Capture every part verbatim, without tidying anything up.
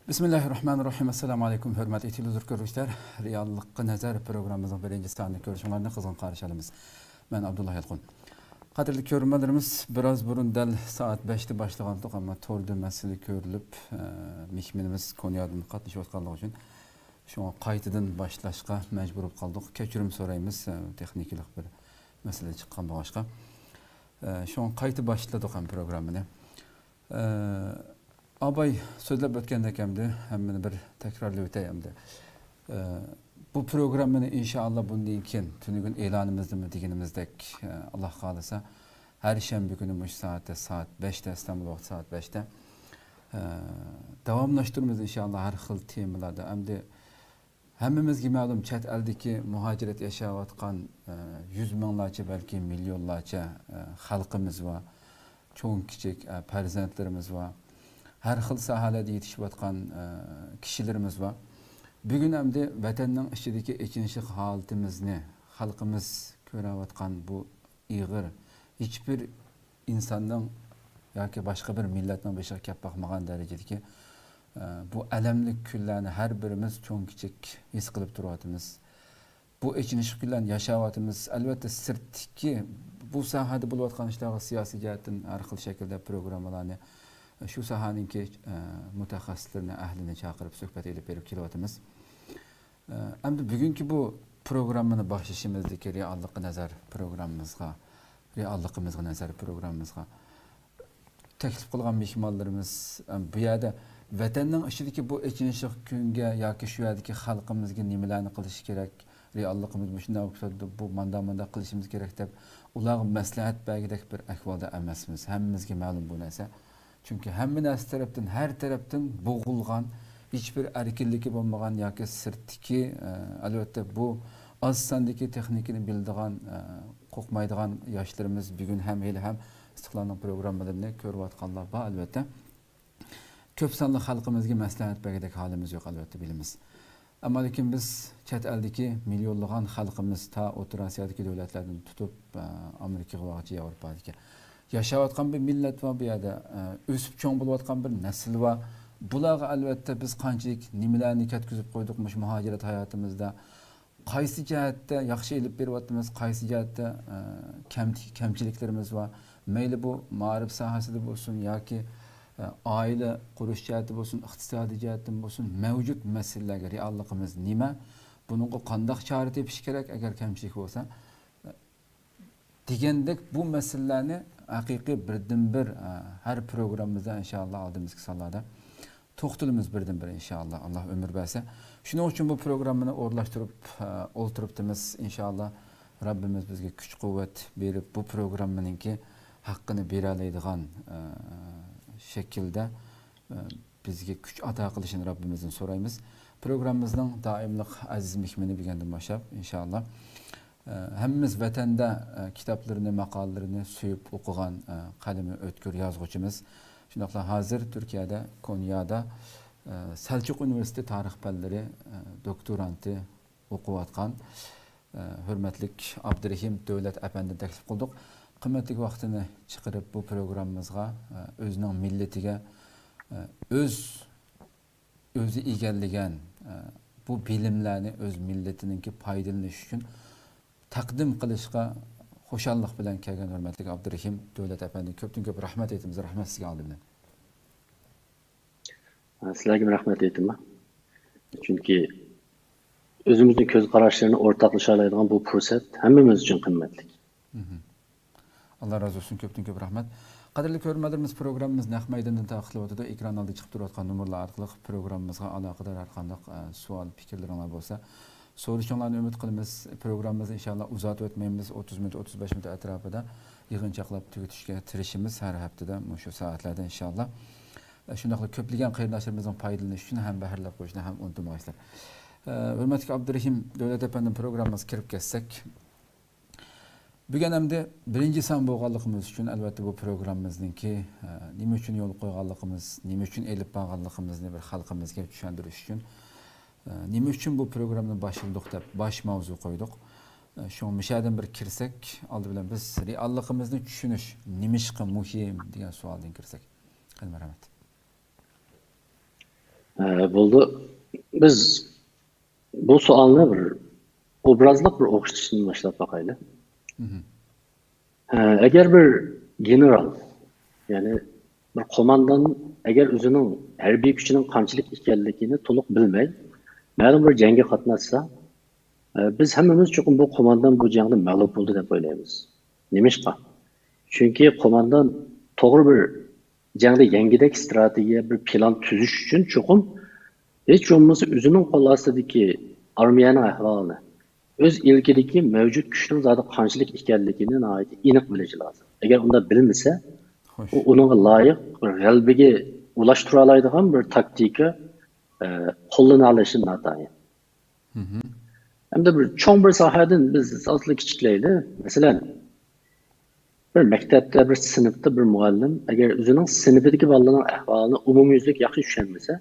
بىسمىللاھىررەھمانىررەھىم. ئەسسالامۇئەلەيكۇم، ھۆرمەتلىك تېلېۋىزور كۆرگۈچىلەر. رېئاللىققا نەزەر پروگراممىمىزنىڭ بىرىنچى سانىنى كۆرۈشۈڭلارنى قىزغىن قارشى ئالىمىز. مەن ئابدۇللا يالقۇن. قەدىرلىك كۆرۈرمەنلىرىمىز، بىراز بۇرۇن دەل سائەت بەشتە باشلىغانىدۇق، ئەمما توردا مەسىلە كۆرۈلۈپ، ئە، مېھمىنىمىز كونيادىن قاتنىشىۋاتقانلىقى ئۈچۈن شۇڭا قايتىدىن باشلاشقا مەجبۇر بولۇپ قالدۇق. كەچۈرۈم سورايمىز، ئە، تېخنىكىلىق بىر مەسىلە چىققان بولغاچقا. ئە، شۇڭا قايتا باشلىدۇق ھەم پروگراممىنى. ئە، ئاباي سۆزلەپ ئۆتكەندەك ئەمدى ھەممىنى بىر تەكرارلىۋېتەي ئەمدى. ئە، بۇ پروگراممىنى ئىنشائاللا بۇندىن كېيىن تۈنۈگۈن ئېلانىمىزدىمۇ دېگىنىمىزدەك، ئە، ئاللا خالىسا ھەر شەنبە كۈنى مۇشۇ سائەتتە، سائەت بەشتە، ئىستانبۇل ۋاقتى سائەت بەشتە، ئە، داۋاملاشتۇرىمىز ئىنشائاللا ھەر خىل تېمىلاردا. ئەمدى ھەممىمىزگە مەلۇم، چەت ئەلدىكى مۇھاجىرەت ياشاۋاتقان، ئە، يۈز مىڭلارچە، بەلكى مىليونلارچە، ئە، خەلقىمىز بار. چوڭ كىچىك، ئە، پەرزەنتلىرىمىز بار. ھەر خىل ساھەلەردە يېتىشىۋاتقان، ئە، كىشىلىرىمىز بار. بۈگۈن ئەمدى ۋەتەننىڭ ئىچىدىكى ئېچىنىشلىق ھالىتىمىزنى خەلقىمىز كۆرۈۋاتقان بۇ ئېغىر، ھېچبىر ئىنساننىڭ ياكى باشقا بىر مىللەتنىڭ بېشىغا كەپ باقمىغان دەرىجىدىكى، ئە، بۇ ئەلەملىك كۈنلەرنى ھەر بىرىمىز چوڭ كىچىك ھېس قىلىپ تۇرۇۋاتىمىز. بۇ ئېچىنىشلىق كۈنلەرنى ياشاۋاتىمىز. ئەلۋەتتە، سىرتتىكى بۇ ساھەدە بولۇۋاتقان ئىشلارغا سىياسىي جەھەتتىن ھەر خىل شەكىلدە پروگراممىلارنى، شۇ ساھەنىڭكى، ئە، مۇتەخەسسىسلىرىنى، ئەھلىنى چاقىرىپ سۆھبەت ئېلىپ بېرىپ كېلىۋاتىمىز. ئە، ئەمدى بۈگۈنكى بۇ پروگراممىنى باشلىشىمىزدىكى رېئاللىققا نەزەر پروگراممىمىزغا، رېئاللىقىمىزغا نەزەر پروگراممىمىزغا تەكلىپ قىلغان مېھمانلىرىمىز، ئە، بۇ يەردە ۋەتەننىڭ ئىچىدىكى بۇ ئېچىنىشلىق كۈنگە ياكى شۇ يەردىكى خەلقىمىزگە نېمىلەرنى قىلىش كېرەك، رېئاللىقىمىز مۇشۇنداق بولسا، بۇ مانداق، مانداق قىلىشىمىز كېرەك دەپ، ئۇلارغا مەسلىھەت بەرگۈدەك بىر ئەھۋالدا ئەمەسمىز. ھەممىمىزگە مەلۇم بۇ نەرسە. چۈنكى ھەممە نەرسە تەرەپتىن، ھەر تەرەپتىن بوغۇلغان، ھېچبىر ئەركىنلىكى بولمىغان ياكى سىرتتىكى، ئە، ئەلۋەتتە، بۇ ئاز ساندىكى تېخنىكىنى بىلىدىغان، ئە، قورقمايدىغان ياشلىرىمىز بۈگۈن ھەم ھېلىھەم ئىستىقلالنىڭ پروگراممىلىرىنى كۆرۈۋاتقانلار بار، ئەلۋەتتە. كۆپ سانلىق خەلقىمىزگە مەسلىھەت بەرگۈدەك ھالىمىز يوق، ئەلۋەتتە، بىلىمىز. ئەمما لېكىن بىز چەت ئەلدىكى مىليونلىغان خەلقىمىز، تا ئوتتۇرا ئاسىيادىكى دۆلەتلەردىن تۇتۇپ، ئە، ئامېرىكىغا بارغىچە، ياۋروپادىكى ياشاۋاتقان بىر مىللەت بار بۇ يەردە، ئە، ئۆسۈپ چوڭ بولۇۋاتقان بىر نەسىل بار. بۇلارغا ئەلۋەتتە بىز قانچىلىك نېمىلەرنى كەتكۈزۈپ قويدۇق مۇشۇ مۇھاجىرەت ھاياتىمىزدا. قايسى جەھەتتە ياخشى ئېلىپ بېرىۋاتىمىز، قايسى جەھەتتە، ئە، كەم-، كەمچىلىكلىرىمىز بار. مەيلى بۇ مائارىپ ساھەسىدە بولسۇن ياكى، ئە، ئائىلە قۇرۇش جەھەتتە بولسۇن، ئىقتىسادىي جەھەتتىن بولسۇن، مەۋجۇت مەسىلىلەرگە رېئاللىقىمىز نېمە؟ بۇنىڭغا قانداق چارە تېپىش كېرەك، ئەگەر كەمچىلىك بولسا؟ دېگەندەك بۇ مەسىلىلەرنى ھەقىقىي بىردىنبىر، ئە، ھەر پروگراممىمىزدا ئىنشائاللا ئالدىمىزدىكى سانلاردا توختىلىمىز بىردىنبىر ئىنشائاللا، ئاللا ئۆمۈر بەرسە. شۇنىڭ ئۈچۈن بۇ پروگراممىنى ئورۇنلاشتۇرۇپ، ئە، ئولتۇرۇپتىمىز. ئىنشائاللا رەببىمىز بىزگە كۈچ-قۇۋۋەت بېرىپ، بۇ پروگراممىنىڭكى ھەققىنى بېرەلەيدىغان، ئە، شەكىلدە، ئە، بىزگە كۈچ ئاتا قىلىشىنى رەببىمىزدىن سورايمىز. پروگراممىمىزنىڭ دائىملىق ئەزىز مېھمىنى بۈگۈندىن باشلاپ، ئىنشائاللا، ئە، ھەممىمىز ۋەتەندە، ئە، كىتابلىرىنى، ماقالىلىرىنى سۆيۈپ ئوقۇغان، ئە، قەلىمى ئۆتكۈر يازغۇچىمىز، شۇنداقلا ھازىر تۈركىيەدە، كونيادا، ئە، سەلچۇق ئۇنىۋېرسىتېتى تارىخ پەنلىرى، ئە، دوكتورانتى ئوقۇۋاتقان، ئە، ھۆرمەتلىك ئابدۇرېھىم دۆلەت ئەپەندىنى تەكلىپ قىلدۇق. قىممەتلىك ۋاقتىنى چىقىرىپ بۇ پروگراممىمىزغا، ئە، ئۆزىنىڭ مىللىتىگە، ئە، ئۆز ئۆزى ئىگىلىگەن، ئە، بۇ بىلىملەرنى ئۆز مىللىتىنىڭكى پايدىلىنىشى ئۈچۈن تەقدىم قىلىشقا خۇشاللىق بىلەن كەلگەن ھۆرمەتلىك ئابدۇرېھىم دۆلەت ئەپەندىگە كۆپتىن كۆپ رەھمەت ئېيتىمىز. رەھمەت سىزگە ئالدى بىلەن. سىلەرگىمۇ رەھمەت ئېيتىمەن. چۈنكى ئۆزىمىزنىڭ كۆز قاراشلىرىنى ئورتاقلىشالايدىغان بۇ پۇرسەت ھەممىمىز ئۈچۈن قىممەتلىك. مھم. ئاللا رازى بولسۇن، كۆپتىن كۆپ رەھمەت. قەدىرلىك كۆرۈرمەنلىرىمىز، پروگراممىمىز نەق مەيداندىن تارقىتىلىۋاتىدۇ. ئېكران ئالدىدا چىقىپ تۇرۇۋاتقان نومۇرلار ئارقىلىق پروگراممىمىزغا ئالاقىدار ھەر قانداق، ئە، سوئال، پىكىرلىرىڭلار بولسا، سورىشىڭلارنى ئۈمىد قىلىمىز. پروگراممىمىزنى ئىنشاللا ئۇزارتىۋەتمەيمىز. ئوتتۇز مىنۇت، ئوتتۇز بەش مىنۇت ئەتراپىدا يىغىنچاقلاپ تۈگىتىشكە تىرىشىمىز ھەر ھەپتىدە مۇشۇ سائەتلەردە ئىنشاللا. ئە، شۇنداقلا كۆپلىگەن قېرىنداشلىرىمىزنىڭ پايدىلىنىشى ئۈچۈن ھەم بەھرىلەپ قويۇشنى ھەم ئۇنتۇمىغايسىلەر. ئە، ھۆرمەتلىك ئابدۇرېھىم دۆلەت ئەپەندىم، پروگراممىمىزغا كىرىپ كەتسەك. بۈگۈن ئەمدى بىرىنچى سان بولغانلىقىمىز ئۈچۈن، ئەلۋەتتە، بۇ پروگراممىمىزنىڭكى، ئە، نېمە ئۈچۈن يولغا قويغانلىقىمىز، نېمە ئۈچۈن ئېلىپ بارغانلىقىمىزنى بىر خەلقىمىزگە چۈشەندۈرۈش ئۈچۈن، ئە، نېمە ئۈچۈن بۇ پروگراممىنى باشلىدۇق دەپ باش ماۋزۇ قويدۇق. ئە، شۇڭا مۇشۇ يەردىن بىر كىرسەك، ئالدى بىلەن بىز رېئاللىقىمىزنى چۈشىنىش نېمىشقا مۇھىم دېگەن سوئالدىن كىرسەك. قېنى، مەرھەمەت. ھە، بولدى. بىز بۇ سوئالنى بىر ئوبرازلىق بىر ئوخشىتىشتىن باشلاپ باقايلى. ھە، ئەگەر بىر گېنېرال، يەنى بىر قوماندان ئەگەر ئۆزىنىڭ ھەربىي كۈچىنىڭ قانچىلىك ئىكەنلىكىنى تولۇق بىلمەي، مەلۇم بىر جەڭگە قاتناشسا، ئە، بىز ھەممىمىز چوقۇم بۇ قوماندان بۇ جەڭدە مەغلۇپ بولدى دەپ ئويلايمىز. نېمىشقا؟ چۈنكى قوماندان توغرا بىر جەڭدە يەڭگۈدەك ئىستراتېگىيە، بىر پىلان تۈزۈش ئۈچۈن چوقۇم ھېچ بولمىسا ئۆزىنىڭ قول ئاستىدىكى ئارمىيەنىڭ ئەھۋالىنى، ئۆز ئىلكىدىكى مەۋجۇت كۈچنىڭ زادى قانچىلىك ئىكەنلىكىنى ناھايىتى ئېنىق بىلىشى لازىم. ئەگەر ئۇنداق بىلمىسە، خوش. ئۇ ئۇنىڭغا لايىق بىر غەلىبىگە ئۇلاشتۇرالايدىغان بىر تاكتىكا، ئە، قوللىنالىشى ناتايىن. ھەمدە بىر چوڭ بىر ساھەدىن بىز ئازلا كىچىكلەيلى. مەسىلەن، بىر مەكتەپتە، بىر سىنىپتا بىر مۇئەللىم ئەگەر ئۆزىنىڭ سىنىپىدىكى بالىلارنىڭ ئەھۋالىنى ئومۇميۈزلۈك ياخشى چۈشەنمىسە،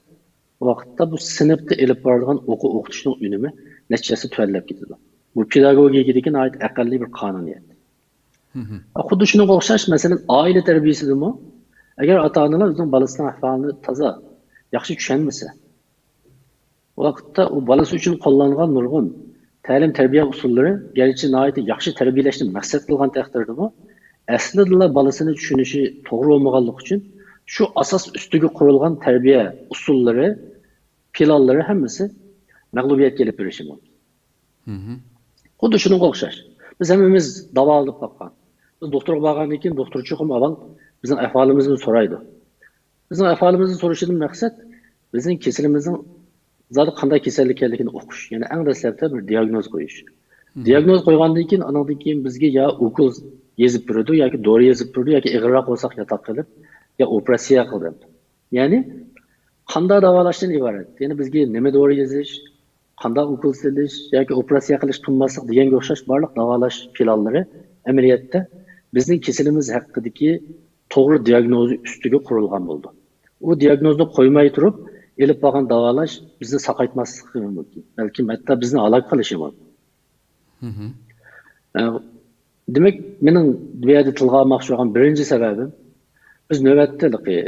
ئۇ ۋاقىتتا بۇ سىنىپتا ئېلىپ بارىدىغان ئوقۇ ئوقۇتۇشنىڭ ئۈنۈمى نەچچە ھەسسە تۆۋەنلەپ كېتىدۇ. بۇ پېداگوگىكىدىكى ناھايىتى ئەقەللىي بىر قانۇنىيەت. خۇددى شۇنىڭغا ئوخشاش، مەسىلەن، ئائىلە تەربىيەسىدىمۇ، ئەگەر ئاتا-ئانىلار ئۆزىنىڭ بالىسىنىڭ ئەھۋالىنى تازا ياخشى چۈشەنمىسە، ئۇ ۋاقىتتا ئۇ بالىسى ئۈچۈن قوللانغان نۇرغۇن تەلىم-تەربىيە ئۇسۇللىرى گەرچە ناھايىتى ياخشى تەربىيەلەشنى مەقسەت قىلغان تەقدىردىمۇ، ئەسلىدىلا بالىسىنى چۈشىنىشى توغرا بولمىغانلىقى ئۈچۈن، شۇ ئاساس ئۈستىگە قۇرۇلغان تەربىيە ئۇسۇللىرى، پىلانلىرى ھەممىسى مەغلۇبىيەتكە ئېلىپ بېرىشى مۇمكىن. خۇددى شۇنىڭغا ئوخشاش. بىز ھەممىمىز داۋالىنىپ باققان. بىز دوختۇرغا بارغاندىن كېيىن، دوختۇر چوقۇم ئاۋۋال بىزنىڭ ئەھۋالىمىزنى سورايدۇ. بىزنىڭ ئەھۋالىمىزنى سورىشىدىن مەقسەت بىزنىڭ كېسىلىمىزنىڭ زادى قانداق كېسەل ئىكەنلىكىنى ئۇقۇش. يەنى ئەڭ دەسلەپتە بىر دىياگنوز قويۇش. دىياگنوز قويغاندىن كېيىن، ئانىڭدىن كېيىن بىزگە يا ئوكۇل يېزىپ بېرىدۇ، ياكى دورا يېزىپ بېرىدۇ، ياكى ئېغىرراق بولساق ياتاققا ئېلىپ، يا ئوپېراتسىيە قىل دەيدۇ. يەنى قانداق داۋالاشتىن ئىبارەت؟ يەنى بىزگە نېمە دورا يېزىش، قانداق ئوكۇل سېلىش ياكى ئوپېراتسىيە قىلىش قىلماسلىق دېگەنگە ئوخشاش بارلىق داۋالاش پىلانلىرى ئەمەلىيەتتە بىزنىڭ كېسىلىمىز ھەققىدىكى توغرا دىياگنوزى ئۈستىگە قۇرۇلغان بولىدۇ. ئۇ دىياگنوزنى قويماي تۇرۇپ ئېلىپ بارغان داۋالاش بىزنى ساقايتماسلىقى مۇمكىن، بەلكىم ھەتتا بىزنى ھالاك قىلىشى مۇمكىن. ئە، دېمەك، مېنىڭ بۇ يەردە تىلغا ئالماقچى بولغان بىرىنچى سەۋەبىم، بىز نۆۋەتتە ھېلىقى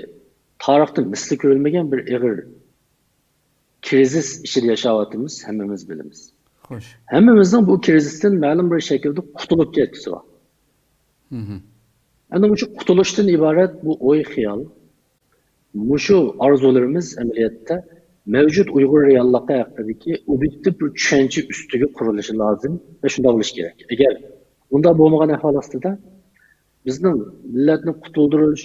تارىختا مىسلى كۆرۈلمىگەن بىر ئېغىر كىرىزىس ئىچىدە ياشاۋاتىمىز، ھەممىمىز بىلىمىز. خوش. ھەممىمىزنىڭ بۇ كىرىزىستىن مەلۇم بىر شەكىلدە قۇتۇلۇپ كەتكۈسى بار. ئەمدى مۇشۇ قۇتۇلۇشتىن ئىبارەت بۇ ئوي-خىيال، مۇشۇ ئارزۇلىرىمىز ئەمەلىيەتتە مەۋجۇت ئۇيغۇر رېئاللىقى ھەققىدىكى ئوبيېكتىپ بىر چۈشەنچە ئۈستىگە قۇرۇلۇشى لازىم ۋە شۇنداق بولۇشى كېرەك. ئەگەر ئۇنداق بولمىغان ئەھۋال ئاستىدا بىزنىڭ مىللەتنى قۇتۇلدۇرۇش،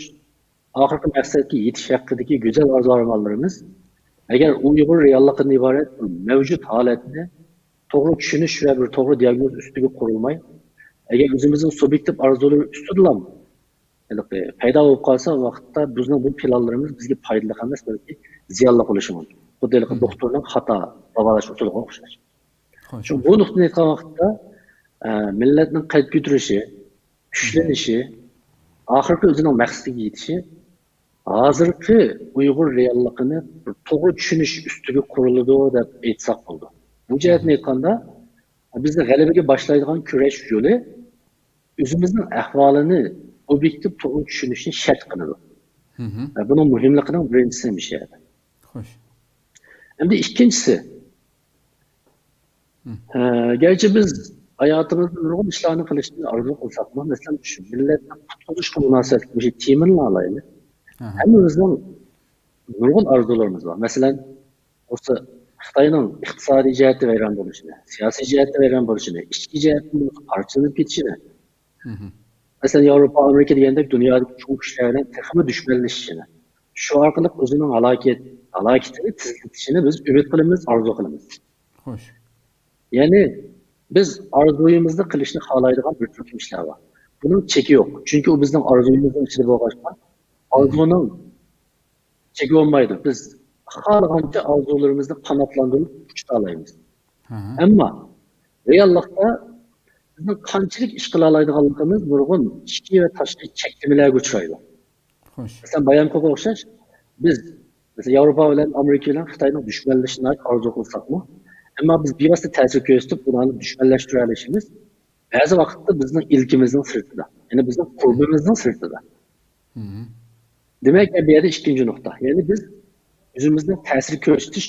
ئاخىرقى مەقسەتكە يېتىش ھەققىدىكى گۈزەل ئارزۇ-ئارمانلىرىمىز ئەگەر ئۇيغۇر رېئاللىقىدىن ئىبارەت بىر مەۋجۇت ھالەتنى توغرا چۈشىنىش ۋە بىر توغرا دىياگنوز ئۈستىگە قۇرۇلماي، ئەگەر ئۆزىمىزنىڭ سۇبيېكتىپ ئارزۇلىرى ئۈستىدىلا ھېلىقى پەيدا بولۇپ قالسا، ۋاقىتتا بىزنىڭ بۇ پىلانلىرىمىز بىزگە پايدىلىق ئەمەس، بەلكى زىيانلىق بولۇشى مۇمكىن. خۇددى ھېلىقى دوختۇرنىڭ خاتا داۋالاش ئۇسۇلىغا ئوخشاش. شۇ بۇ نۇقتىدىن ئېيتقان ۋاقىتتا، ئە، مىللەتنىڭ قەد كۆتۈرۈشى، كۈچلىنىشى، ئاخىرقى ئۆزىنىڭ مەقسىتىگە يېتىشى ھازىرقى ئۇيغۇر رېئاللىقىنى بىر توغرا چۈشىنىش ئۈستىگە قۇرۇلىدۇ دەپ ئېيتساق بولىدۇ. بۇ جەھەتتىن ئېيتقاندا، بىزنى غەلىبىگە باشلايدىغان كۈرەش يولى ئۆزىمىزنىڭ ئەھۋالىنى ئوبيېكتىپ توغرا چۈشىنىشنى شەرت قىلىدۇ. بۇنىڭ مۇھىملىقىنىڭ بىرىنچىسى مۇشۇ يەردە. خوش. ئەمدى ئىككىنچىسى، ھە، گەرچە بىز ھاياتىمىزدا نۇرغۇن ئىشلارنى قىلىشنى ئارزۇ قىلساقمۇ، مەسىلەن، مۇشۇ مىللەتنى قۇتقۇزۇشقا مۇناسىۋەتلىك مۇشۇ تېمىنى ئالايلى. ھەممىمىزنىڭ نۇرغۇن ئارزۇلىرىمىز بار. مەسىلەن، بولسا خىتاينىڭ ئىقتىسادىي جەھەتتە ۋەيران بولۇشىنى، سىياسىي جەھەتتە ۋەيران بولۇشىنى، ئىچكى جەھەتتىن بولسا پارچىلىنىپ كېتىشىنى. مەسىلەن، ياۋروپا، ئامېرىكا دېگەندەك دۇنيادىكى چوڭ كۈچلەر بىلەن تېخىمۇ دۈشمەنلىشىشىنى، شۇ ئارقىلىق ئۆزىنىڭ ھالاكەت، ھالاكىتىنى تېزلىتىشىنى بىز ئۈمىد قىلىمىز، ئارزۇ قىلىمىز. خوش. يەنى بىز ئارزۇيىمىزنى قىلىشنى خالايدىغان بىر تۈركۈم ئىشلار بار. بۇنىڭ چېكى يوق. چۈنكى ئۇ بىزنىڭ ئارزۇيىمىزنىڭ ئىچىدە بولغاچقا، ئارزۇنىڭ چېكى بولمايدۇ. بىز خالىغانچە ئارزۇلىرىمىزنى قاناتلاندۇرۇپ ئۇچۇرالايمىز. ئەمما رېئاللىقتا بىزنىڭ قانچىلىك ئىش قىلالايدىغانلىقىمىز نۇرغۇن ئىچكى ۋە تاشقى چەكلىمىلەرگە ئۇچرايدۇ. خوش. مەسىلەن، بايامقىغا ئوخشاش، بىز، مەسىلەن، ياۋروپا بىلەن ئامېرىكا بىلەن خىتاينىڭ دۈشمەنلىشىشىنى ئارزۇ قىلساقمۇ، ئەمما بىز بىۋاسىتە تەسىر كۆرسىتىپ، ئۇلارنى دۈشمەنلەشتۈرەلىشىمىز بەزى ۋاقىتتا بىزنىڭ ئىلكىمىزنىڭ سىرتىدا، يەنى بىزنىڭ قۇربىمىزنىڭ سىرتىدا. دېمەك، بۇ يەردە ئىككىنچى نۇقتا، يەنى بىز ئۆزىمىزنىڭ تەسىر كۆرسىتىش،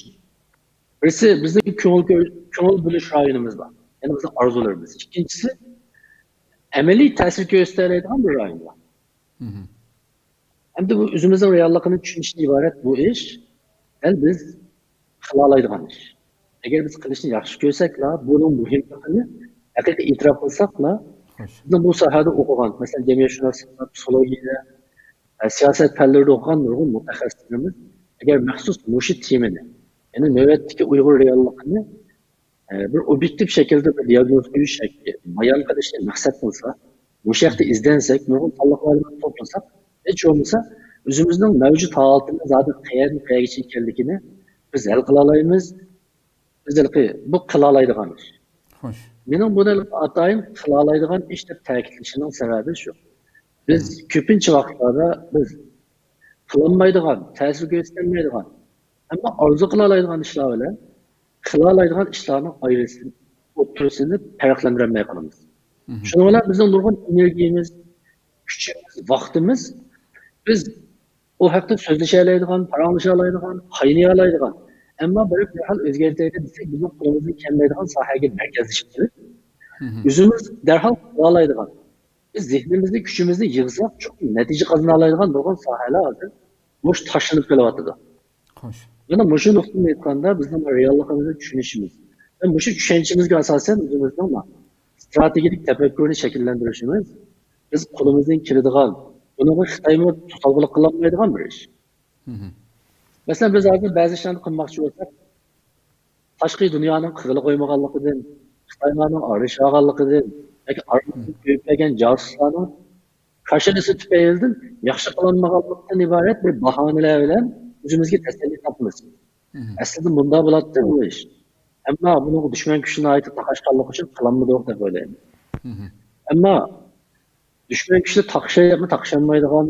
بىرسى بىزنىڭ كۆڭۈل كۆ-، كۆڭۈل بۆلۈش رايونىمىز بار. يەنى بىزنىڭ ئارزۇلىرىمىز. ئىككىنچىسى ئەمەلىي تەسىر كۆرسىتەلەيدىغان بىر رايون بار. ئەمدى بۇ ئۆزىمىزنىڭ رېئاللىقىنى چۈشىنىشتىن ئىبارەت بۇ ئىش. دەل بىز قىلالايدىغان ئىش. ئەگەر بىز قىلىشنى ياخشى كۆرسەكلا، بۇنىڭ مۇھىملىقىنى ھەقىقىي ئېتىراپ قىلساقلا، بىزنىڭ بۇ ساھەدە ئوقۇغان، مەسىلەن، جەمئىيەتشۇناسلىقتا، پسىخولوگىيەدە، ئە، سىياسەت پەنلىرىدە ئوقۇغان نۇرغۇن مۇتەخەسسىسلىرىمىز ئەگەر مەخسۇس مۇشۇ تېمىنى، يەنى نۆۋەتتىكى ئۇيغۇر رېئاللىقىنى، ئە، بىر ئوبيېكتىپ شەكىلدە بىر دىياگنوز قويۇش ياكى بايان قىلىشنى مەقسەت قىلسا، مۇشۇ ھەقتە ئىزدەنسەك، نۇرغۇن تاللىق مەلۇمات توپلىساق، ھېچ بولمىسا ئۆزىمىزنىڭ مەۋجۇت ھالىتىمىز زادى قەيەردىن قەيەرگىچە ئىكەنلىكىنى بىز ھەل قىلالايمىز. بىز ھېلىقى بۇ قىلالايدىغان ئىش. خوش. مېنىڭ بۇنى ھېلىقى ئاتايىن قىلالايدىغان ئىش دەپ تەكىتلىشىمنىڭ سەۋەبى شۇ. بىز كۆپىنچە ۋاقىتلاردا بىز قىلالمايدىغان، تەسىر كۆرسىتەلمەيدىغان، ئەمما ئارزۇ قىلالايدىغان ئىشلار بىلەن قىلالايدىغان ئىشلارنىڭ ئايرىسىنى، ئوتتۇرىسىنى پەرقلەندۈرەلمەي قالىمىز. شۇنىڭ بىلەن بىزنىڭ نۇرغۇن ئېنېرگىيىمىز، كۈچىمىز، ۋاقتىمىز بىز ئۇ ھەقتە سۆزلىشەلەيدىغان، پاراڭلىشالايدىغان، قاينىيالايدىغان، ئەمما بىر، بىر ھال ئۆزگەرتەيلى دېسەك، بىزنىڭ قولىمىزدىن كەلمەيدىغان ساھەگە مەركەزلىشىپ قېلىپ، ئۆزىمىز دەرھال قىلالايدىغان، بىز زېھنىمىزنى، كۈچىمىزنى يىغساق، چوقۇم نەتىجە قازىنالايدىغان نۇرغۇن ساھەلەر ھازىر بوش تاشلىنىپ قېلىۋاتىدۇ. خوش. مانا مۇشۇ نۇقتىدىن ئېيتقاندا، بىزنىڭ رېئاللىقىمىزنى چۈشىنىشىمىز ۋە مۇشۇ چۈشەنچىمىزگە ئاساسەن ئۆزىمىزنىڭ ستراتېگىيەلىك تەپەككۇرنى شەكىللەندۈرۈشىمىز، بىز قولىمىزدىن كېلىدىغان، بۇنىڭغا خىتايمۇ توسالغۇلۇق قىلالمايدىغان بىر ئىش. مەسىلەن، بىز ھازىر بەزى ئىشلارنى قىلماقچى بولساق، تاشقى دۇنيانىڭ قىلغىلى قويمىغانلىقىدىن، خىتايلارنىڭ ئارىلىشىۋالغانلىقىدىن ياكى ئارىمىزدىن كۆيۈپ كەلگەن جاسۇسلارنىڭ كاشىلىسى تۈپەيلىدىن ياخشى قىلالمىغانلىقتىن ئىبارەت بىر باھانىلەر بىلەن ئۆزىمىزگە تەسەللى تاپىمىز. ئەسلىدە مۇنداق بولاتتى بۇ ئىش. ئەمما بۇنىڭغا دۈشمەن كۈچى ناھايىتى تاقاشقانلىقى ئۈچۈن قىلالمىدۇق دەپ ئويلايمەن. ئەمما دۈشمەن كۈچى تاقىشايمۇ تاقىشالمايدىغان،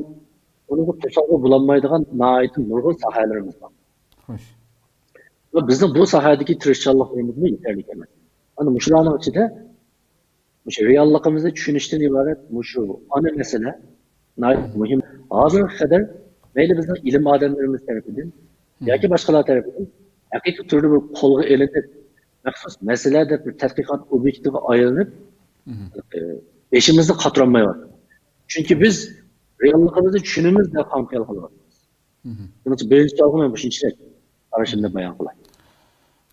ئۇنىڭغا توسالغۇ بولالمايدىغان ناھايىتى نۇرغۇن ساھەلىرىمىز بار. خوش. ۋە بىزنىڭ بۇ ساھەدىكى تىرىشچانلىقلىرىمىزمۇ يېتەرلىك ئەمەس. مانا مۇشۇلارنىڭ ئىچىدە مۇشۇ رېئاللىقىمىزنى چۈشىنىشتىن ئىبارەت مۇشۇ ئانا مەسىلە ناھايىتى مۇھىم. ھازىرغا قەدەر مەيلى بىزنىڭ ئىلىم ئادەملىرىمىز تەرىپىدىن ياكى باشقىلار تەرىپىدىن ھەقىقىي تۈردە بىر قولغا ئېلىنىپ، مەخسۇس مەسىلە دەپ بىر تەتقىقات ئوبيېكتىغا ئايلىنىپ، ئە، بېشىمىزنى قاتۇرالمايۋاتىدۇ. چۈنكى بىز رېئاللىقىمىزنى چۈشىنىمىز دەپ خام خىيال قىلىۋاتىمىز. شۇنىڭ ئۈچۈن بىرىنچى سوئالغا مەن مۇشۇنچىلىك قارىشىمنى بايان قىلاي.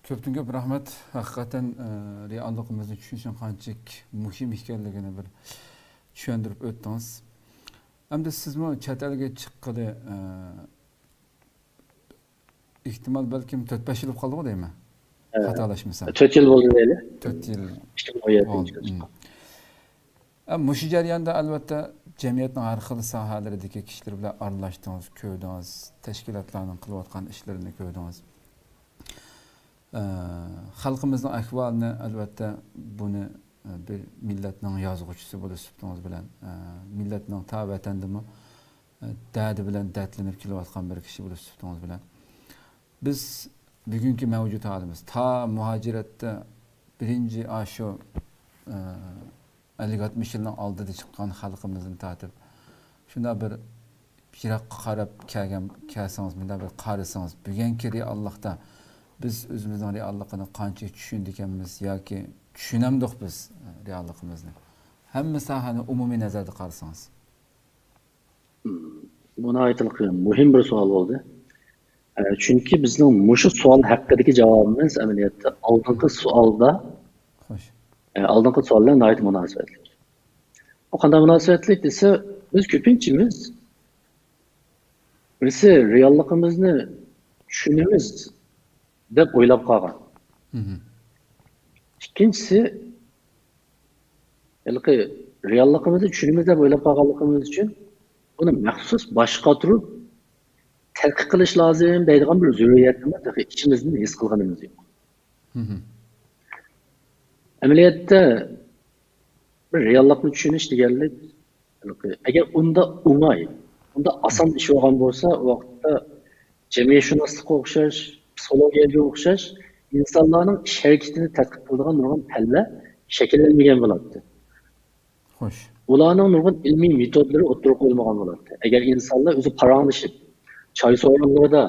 كۆپتىن كۆپ رەھمەت. ھەقىقەتەن، ئە، رېئاللىقىمىزنى چۈشىنىشنىڭ قانچىلىك مۇھىم ئىكەنلىكىنى بىر چۈشەندۈرۈپ ئۆتتىڭىز. ئەمدى سىزمۇ چەت ئەلگە چىققىلى، ئە، ئېھتىمال بەلكىم تۆت بەش يىل بولۇپ قالدىغۇ دەيمەن. ئە، خاتالاشمىسام. تۆت يىل بولدى دەيلى. تۆت يىل. ئىككى مىڭ ئون يەتتىنچى يىل. ھىم. ئە، مۇشۇ جەرياندا، ئەلۋەتتە، جەمئىيەتنىڭ ھەر خىل ساھەلىرىدىكى كىشىلەر بىلەن ئارىلاشتىڭىز، كۆردىڭىز، تەشكىلاتلارنىڭ قىلىۋاتقان ئىشلىرىنى كۆردىڭىز. ئە، خەلقىمىزنىڭ ئەھۋالىنى، ئەلۋەتتە، بۇنى، ئە، بىر مىللەتنىڭ يازغۇچىسى بولۇش سۈپىتىڭىز بىلەن، ئە، مىللەتنىڭ تا ۋەتەندىمۇ، ئە، دەردى بىلەن دەردلىنىپ كېلىۋاتقان بىر كىشى بولۇش سۈپىتىڭىز بىلەن، بىز بۈگۈنكى مەۋجۇت ھالىمىز، تا مۇھاجىرەتتە بىرىنچى ئاشۇ، ئە، ئەللىك ئاتمىش يىلنىڭ ئالدىدا چىققان خەلقىمىزنى تارتىپ، شۇنداق بىر يىراققا قاراپ كەلگەن، كەلسىڭىز، مۇنداق بىر قارىسىڭىز، بۈگۈنكى رېئاللىقتا بىز ئۆزىمىزنىڭ رېئاللىقىنى قانچە چۈشىنىدىكەنمىز ياكى چۈشىنەمدۇق بىز رېئاللىقىمىزنى؟ ھەممە ساھەنى ئومۇمىي نەزەردە قارىسىڭىز. بۇ ناھايىتى مۇھىم بىر سوئال بولدى. ئە، چۈنكى بىزنىڭ مۇشۇ سوئال ھەققىدىكى جاۋابىمىز ئەمەلىيەتتە ئالدىنقى سوئالدا، خوش. ئە، ئالدىنقى سوئال بىلەن ناھايىتى مۇناسىۋەتلىك. ئۇ قانداق مۇناسىۋەتلىك دېسە، بىز كۆپىنچىمىز بىرسى رېئاللىقىمىزنى چۈشىنىمىز دەپ ئويلاپ قالغان. مھم. ئىككىنچىسى، ھېلىقى رېئاللىقىمىزنى چۈشىنىمىز دەپ ئويلاپ قالغانلىقىمىز ئۈچۈن بۇنى مەخسۇس باش قاتۇرۇپ تەتقىق قىلىش لازىم دەيدىغان بىر زۆرۈرىيەتنىمۇ تېخى ئىچىمىزدىن ھېس قىلغىنىمىز يوق. مھم. ئەمەلىيەتتە بىر رېئاللىقنى چۈشىنىش دېگەنلىك، ئەگەر ئۇنداق ئوڭاي، ئۇنداق ئاسان ئىش بولغان بولسا، ئۇ ۋاقىتتا جەمئىيەتشۇناسلىققا ئوخشاش، پسىخولوگىيەگە ئوخشاش ئىنسانلارنىڭ ئىش ھەرىكىتىنى تەتقىق قىلىدىغان نۇرغۇن پەنلەر شەكىللەنمىگەن بولاتتى. خوش. ئۇلارنىڭ نۇرغۇن ئىلمىي مېتودلىرى ئوتتۇرىغا قويۇلمىغان بولاتتى. ئەگەر ئىنسانلار ئۆزى پاراڭلىشىپ، چاي سورۇنلىرىدا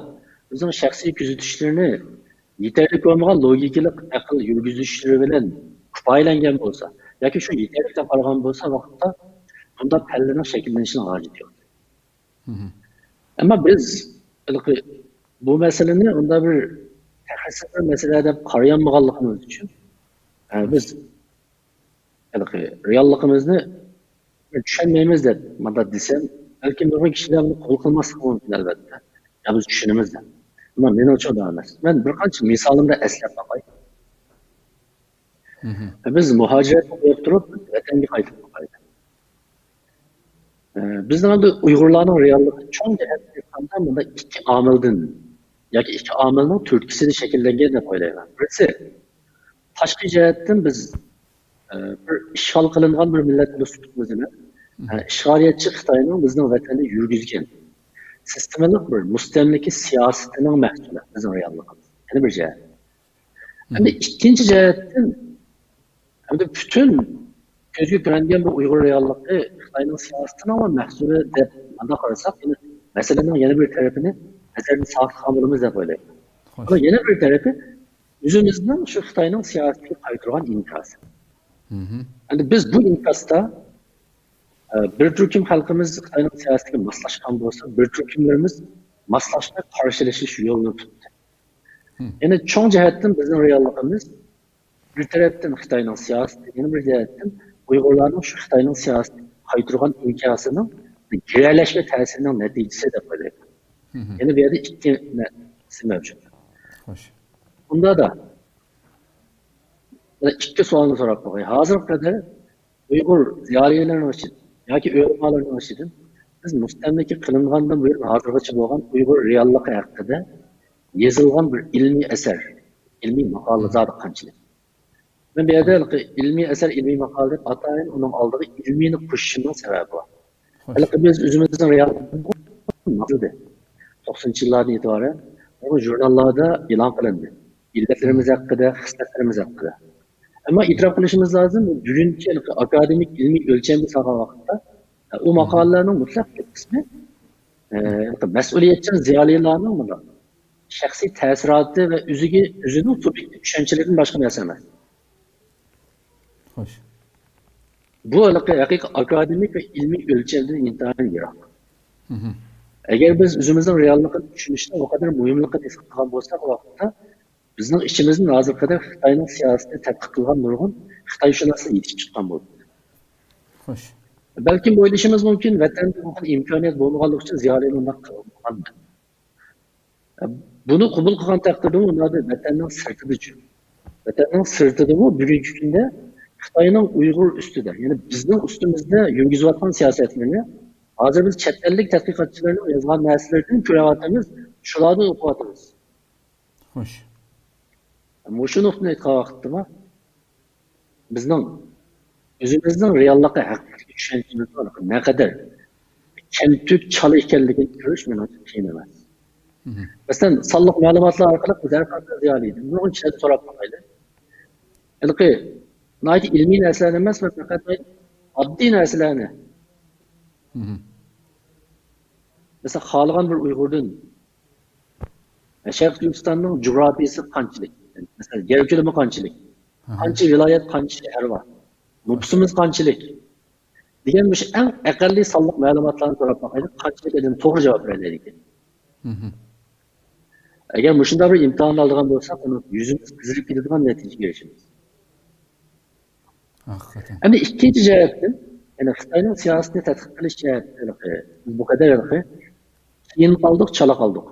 ئۆزىنىڭ شەخسىي كۆزىتىشلىرىنى يېتەرلىك بولمىغان لوگىكىلىق ئەقىل يۈرگۈزۈشلىرى بىلەن كۇپايىلەنگەن بولسا ياكى شۇ يېتەرلىك دەپ قارىغان بولسا، ۋاقىتتا بۇنداق پەللىنىڭ شەكىللىنىشىنىڭ ھاجىتى يوق. ئەمما بىز ھېلىقى بۇ مەسىلىنى ئۇنداق بىر تەخەسسۇسىي مەسىلە دەپ قارىيالمىغانلىقىمىز ئۈچۈن، ئە، بىز ھېلىقى رېئاللىقىمىزنى چۈشەنمەيمىز دەپ مۇنداق دېسەم، بەلكىم نۇرغۇن كىشىلەر بۇنى قوبۇل قىلماسلىقى مۇمكىن، ئەلۋەتتە. يا بىز چۈشىنىمىز دەپ. ئەمما مېنىڭچە ئۇنداق ئەمەس. مەن بىر قانچە مىسالىمدا ئەسلەپ باقاي. بىز مۇھاجىرەتنى قويۇپ تۇرۇپ، ۋەتەنگە قايتىپ باقايلى. ئە، بىزنىڭ ئەمدى ئۇيغۇرلارنىڭ رېئاللىقى چوڭ جەھەتتىن ئېيتقاندا، مۇنداق ئىككى ئامىلدىن ياكى ئىككى ئامىلنىڭ تۈرتكىسىدە شەكىللەنگەن دەپ ئويلايمەن. بىرسى، تاشقى جەھەتتىن بىز، ئە، بىر ئىشغال قىلىنغان بىر مىللەت بولۇش سۈپىتىمىز بىلەن، ئە، ئىشغالىيەتچى خىتاينىڭ بىزنىڭ ۋەتەندە يۈرگۈزگەن سىستېمىلىق بىر مۇستەملىكە سىياسىتىنىڭ مەھسۇلى بىزنىڭ رېئاللىقىمىز. يەنە بىر جەھەت. ئەمدى ئىككىنچى جەھەتتىن، ئەمدى پۈتۈن كۆزگە كۆرۈنگەن بۇ ئۇيغۇر رېئاللىقى خىتاينىڭ سىياسىتىنىڭ مەھسۇلى دەپ مۇنداق قارىساق، يەنە مەسىلىنىڭ يەنە بىر تەرىپىنى نەزەردىن ساقىت قىلغان بولىمىز دەپ ئويلايمەن. ئەمما يەنە بىر تەرىپى ئۆزىمىزنىڭ شۇ خىتاينىڭ سىياسىتىگە قايتۇرغان ئىنكاسى. ئەمدى بىز بۇ ئىنكاستا، ئە، بىر تۈركۈم خەلقىمىز خىتاينىڭ سىياسىتىگە ماسلاشقان بولسا، بىر تۈركۈملىرىمىز ماسلاشماي قارشىلىشىش يولىنى تۇتتى. يەنى چوڭ جەھەتتىن بىزنىڭ رېئاللىقىمىز بىر تەرەپتىن خىتاينىڭ سىياسىتى، يەنە بىر جەھەتتىن ئۇيغۇرلارنىڭ شۇ خىتاينىڭ سىياسىتىگە قايتۇرغان ئىنكاسىنىڭ گىرەلەشمە تەسىرىنىڭ نەتىجىسى دەپ ئويلايمەن. يەنە بۇ يەردە ئىككى نەرسە مەۋجۇت. خوش. ئۇنداقتا، يەنە ئىككى سوئالنى سوراپ باقاي. ھازىرغا قەدەر ئۇيغۇر زىيالىيلىرىنىڭ ئىچىدىن ياكى ئۆلىمالىرىنىڭ ئىچىدىن بىز مۇستەملىكە قىلىنغاندىن بۇيان ھازىرغىچە بولغان ئۇيغۇر رېئاللىقى ھەققىدە يېزىلغان بىر ئىلمىي ئەسەر، ئىلمىي ماقالە زادى قانچىلىك؟ مەن بۇ يەردە ھېلىقى ئىلمىي ئەسەر، ئىلمىي ماقالە دەپ ئاتايىن ئۇنىڭ ئالدىغا ئىلمىينى قوشۇشۇمنىڭ سەۋەبى بار. خوش. ھېلىقى بىز ئۆزىمىزنىڭ رېئال توقسانىنچى يىللاردىن ئېتىبارەن نۇرغۇن ژۇرناللاردا ئېلان قىلىندى. مىللەتلىرىمىز ھەققىدە، خىسلەتلىرىمىز ھەققىدە. ئەمما ئېتىراپ قىلىشىمىز لازىم، بۈگۈنكى ھېلىقى ئاكادېمىك ئىلمىي ئۆلچەمگە سالغان ۋاقىتتا، ئۇ ماقالىلەرنىڭ مۇتلەق كۆپ قىسمى، ئە، ھېلىقى مەسئۇلىيەتچان زىيالىيلارنىڭ مۇنداق شەخسىي تەسىراتى ۋە ئۆزىگە، ئۆزىنىڭ سۇبيېكتىپ چۈشەنچىلىرىدىن باشقا نەرسە ئەمەس. خوش. بۇ ھېلىقى ھەقىقىي ئاكادېمىك ۋە ئىلمىي ئۆلچەمدىن ئىنتايىن يىراق. ئەگەر بىز ئۆزىمىزنىڭ رېئاللىقىنى چۈشىنىشنىڭ بۇ قەدەر مۇھىملىقىنى ھېس قىلغان بولساق، ئۇ ۋاقىتتا بىزنىڭ ئىچىمىزدىن ھازىرغا قەدەر خىتاينىڭ سىياسىتىنى تەتقىق قىلغان نۇرغۇن خىتايشۇناسلار يېتىشىپ چىققان بولىدۇ. خوش. بەلكىم ئويلىشىمىز مۇمكىن، ۋەتەندە بۇ خىل ئىمكانىيەت بولمىغانلىقى ئۈچۈن زىيالىيلار ئۇنداق قىلمىغان. بۇنى قوبۇل قىلغان تەقدىردىمۇ ئۇلاردا ۋەتەننىڭ سىرتىدىچۇ؟ ۋەتەننىڭ سىرتىدىمۇ بۈگۈنكى كۈندە خىتاينىڭ ئۇيغۇر ئۈستىدە، يەنى بىزنىڭ ئۈستىمىزدە يۈرگۈزۈۋاتقان سىياسەتلىرىنى ھازىر بىز چەت ئەللىك تەتقىقاتچىلارنىڭ يازغان نەرسىلىرىدىن كۆرۈۋاتىمىز، شۇلاردىن ئوقۇۋاتىمىز. خوش. مۇشۇ نۇقتىنى ئېيتقان ۋاقىتتىمۇ بىزنىڭ ئۆزىمىزنىڭ رېئاللىقى ھەققىدىكى چۈشەنچىمىزنىڭ نەقەدەر كەمتۈك، چالا ئىكەنلىكىنى كۆرۈش مېنىڭچە قىيىن ئەمەس. مەسىلەن، سانلىق مەلۇماتلار ئارقىلىق بىز ھەر قانداق زىيالىيدىن نۇرغۇن كىشىلەردىن سوراپ باقايلى. ھېلىقى ناھايىتى ئىلمىي نەرسىلەرنى ئەمەس، پەقەت ئاددىي نەرسىلەرنى. مەسىلەن، خالىغان بىر ئۇيغۇردىن، شەرقىي تۈركىستاننىڭ جۇغراپىيىسى قانچىلىك؟ مەسىلەن، يەر كۆلىمى قانچىلىك؟ قانچە ۋىلايەت، قانچە شەھەر بار؟ نوپۇسىمىز قانچىلىك؟ دېگەن مۇشۇ ئەڭ ئەقەللىي سانلىق مەلۇماتلارنى سوراپ باقايلى، قانچىلىك ئادەم توغرا جاۋاب بېرەلەيدىكەن. ئەگەر مۇشۇنداق بىر ئىمتىھاننى ئالىدىغان بولساق، ئۇنىڭ يۈزىمىز قىزىرىپ كېتىدىغان نەتىجىگە ئېرىشىمىز. ھەقىقەتەن. ئەمدى ئىككىنچى جەھەتتىن، يەنى خىتاينىڭ سىياسىتىنى تەتقىق قىلىش جەھەتتىن ھېلىقى، بىز بۇ قەدەر ھېلىقى كېيىن قالدۇق، چالا قالدۇق.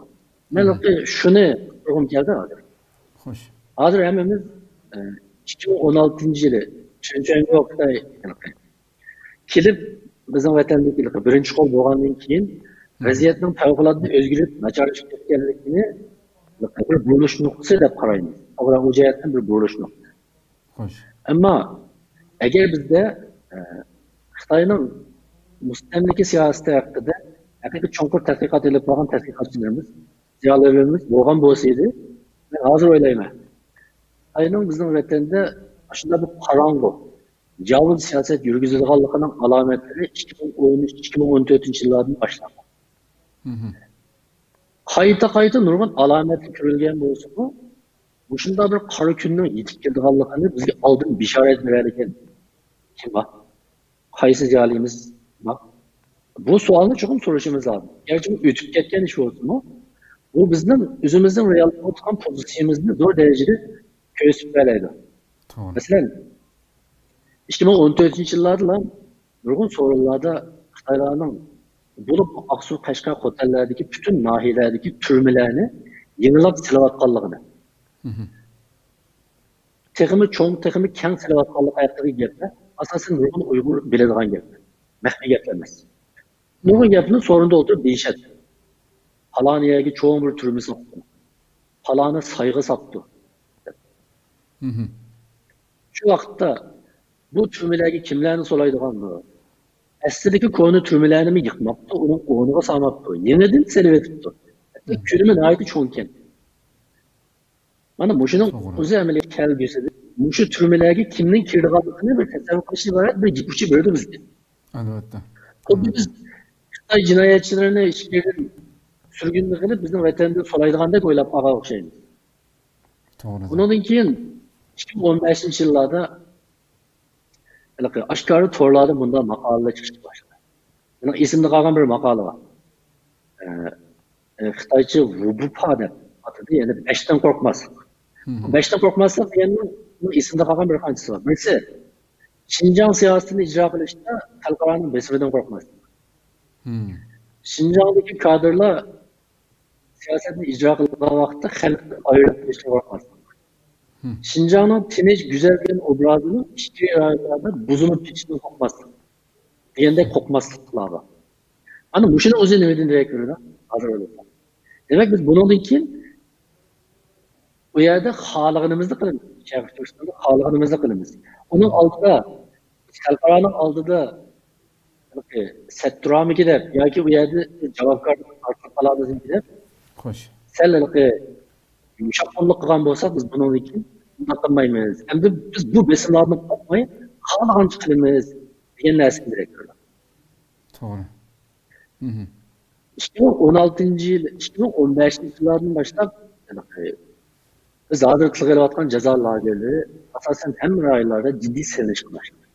مەن ھېلىقى شۇنى ئۇقتۇرغۇم كەلدى ھازىر. خوش. ھازىر ھەممىمىز، ئە، ئىككى مىڭ ئون ئالتىنچى يىلى چېن چۈەنگو خىتاي ھېلىقى كېلىپ، بىزنىڭ ۋەتەندىكى ھېلىقى بىرىنچى قول بولغاندىن كېيىن ۋەزىيەتنىڭ پەۋقۇلئاددە ئۆزگىرىپ، ناچارلىشىپ كەتكەنلىكىنى بىر بۇرۇلۇش نۇقتىسى دەپ قارايمىز. توغرا، ئۇ جەھەتتىن بىر بۇرۇلۇش نۇقتىسى. خوش. ئەمما ئەگەر بىزدە، ئە، خىتاينىڭ مۇستەملىكە سىياسىتى ھەققىدە ھەقىقىي چوڭقۇر تەتقىقات ئېلىپ بارغان تەتقىقاتچىلىرىمىز، زىيالىيلىرىمىز بولغان بولسا ئىدى، مەن ھازىر ئويلايمەن، خىتاينىڭ بىزنىڭ ۋەتەندە ئاشۇنداق بىر قاراڭغۇ، ياۋۇز سىياسەت يۈرگۈزىدىغانلىقىنىڭ ئالامەتلىرى ئىككى مىڭ ئون ئۈچ، ئىككى مىڭ ئون تۆتىنچى يىللاردىن باشلانغان. قايتا-قايتا نۇرغۇن ئالامەتلەر كۆرۈلگەن بولسىمۇ، مۇشۇنداق بىر قارا كۈننىڭ يېتىپ كېلىدىغانلىقىنى بىزگە ئالدىن بىشارەت بېرەلىگەن كىم بار؟ قايسى زىيالىيىمىز بار؟ بۇ سوئالنى چوقۇم سورىشىمىز لازىم. گەرچە بۇ ئۆتۈپ كەتكەن ئىش بولسىمۇ، بۇ بىزنىڭ ئۆزىمىزنىڭ رېئاللىقتا تۇرغان پوزىتسىيىمىزنى زور دەرىجىدە كۆرسىتىپ بەرەلەيدۇ. توغرا. مەسىلەن، ئىككى مىڭ ئون تۆتىنچى يىللاردىلا نۇرغۇن سورۇنلاردا خىتايلارنىڭ، بولۇپمۇ ئاقسۇ، قەشقەر، خوتەنلەردىكى پۈتۈن ناھىيەلەردىكى تۈرمىلەرنى يېڭىلاپ سېلىۋاتقانلىقىنى، تېخىمۇ چوڭ، تېخىمۇ كەڭ سېلىۋاتقانلىقى ھەققىدىكى گەپلەر ئاساسەن نۇرغۇن ئۇيغۇر بىلىدىغان گەپلەر، مەخپىي گەپلەر ئەمەس. نۇرغۇن گەپنى سورۇندا ئولتۇرۇپ دېيىشەتتى. پالان يەرگە چوڭ بىر تۈرمە ساپتۇ، پالانى سايغا ساپتۇ. شۇ ۋاقىتتا بۇ تۈرمىلەرگە كىملەرنى سولايدىغاندۇ؟ ئەسلىدىكى كونا تۈرمىلەرنىمۇ يىقماپتۇ، ئۇنىڭ ئورنىغا سالماپتۇ، يېڭىدىن سېلىۋېتىپتۇ. ھەتتا كۆلىمى ناھايىتى چوڭكەن. مانا مۇشۇنىڭ توغرا. ئۆزى ئەمەلىيەتكە كەلگۈسىدە مۇشۇ تۈرمىلەرگە كىمنىڭ كىرىدىغانلىقىنى بىر تەسەۋۋۇر قىلىشتىن ئىبارەت بىر ئىپچى بېرىدۇ بىزگە. ئەلۋەتتە. خۇددى بىز خىتاي جىنايەتچىلىرىنى ئىچكىرىدىن سۈرگۈندىن قىلىپ بىزنىڭ ۋەتەندىن سولايدىغاندەك ئويلاپ قالغان ئوخشايمىز. توغرا. ئۇنىڭدىن كېيىن ئىككى مىڭ ئون بەشىنچى يىللاردا ھېلىقى ئاشكارا تورلاردا مۇنداق ماقالىلەر چىقىشقا باشلىدى. مېنىڭ ئېسىمدە قالغان بىر ماقالە بار. ئە، ئە، خىتايچە ۋۇبۇپا دەپ ئاتىدى، يەنى بەشتىن قورقماسلىق. بۇ بەشتىن قورقماسلىق دېگەننىڭ مېنىڭ ئېسىمدە قالغان بىر قانچىسى بار. بىرسى، شىنجاڭ سىياسىتىنى ئىجرا قىلىشتا خەلقئارانىڭ بېسىمىدىن قورقماسلىق. شىنجاڭدىكى كادىرلار سىياسەتنى ئىجرا قىلغان ۋاقىتتا خەلقنى ئايرىپ قويۇشتىن قورقماسلىق. شىنجاڭنىڭ تىنچ، گۈزەل دېگەن ئوبرازىنىڭ ئىچكىرى رايونلاردا بۇزۇلۇپ كېتىشىدىن قورقماسلىق دېگەندەك قورقماسلىقلار بار. ئانا مۇشۇنىڭ ئۆزى نېمىدىن دېرەك بېرىدۇ؟ ھازىر ئويلىسام. دېمەك، بىز بۇنىڭدىن كېيىن ئۇ يەردە خالىغىنىمىزنى قىلىمىز. شەرقىي تۈركىستاندا خالىغىنىمىزنى قىلىمىز. ئۇنىڭ ئالدىدا، خەلقئارانىڭ ئالدىدا ھېلىقى سەت تۇرامىكى دەپ ياكى ئۇ يەردە جاۋابكارلىقنى تارتىپ قالامىزمىكى دەپ خوش. سەل ھېلىقى يۇمشاق قوللۇق قىلغان بولساق، بىز بۇنىڭدىن كېيىن بۇنداق قىلمايمىز. ئەمدى بىز بۇ بېسىملاردىن قورقماي، خالىغانچە قىلىمىز دېگەن نەرسىنى دېرەك بېرىدۇ. توغرا. مھم. ئىككى مىڭ ئون ئالتىنچى يىل، ئىككى مىڭ ئون بەشىنچى يىللاردىن باشلاپ، ھېلىقى بىز ھازىر تىلغا ئېلىۋاتقان جازا لاگېرلىرى ئاساسەن ھەممە رايونلاردا جىددىي سېلىنىشقا باشلىدى.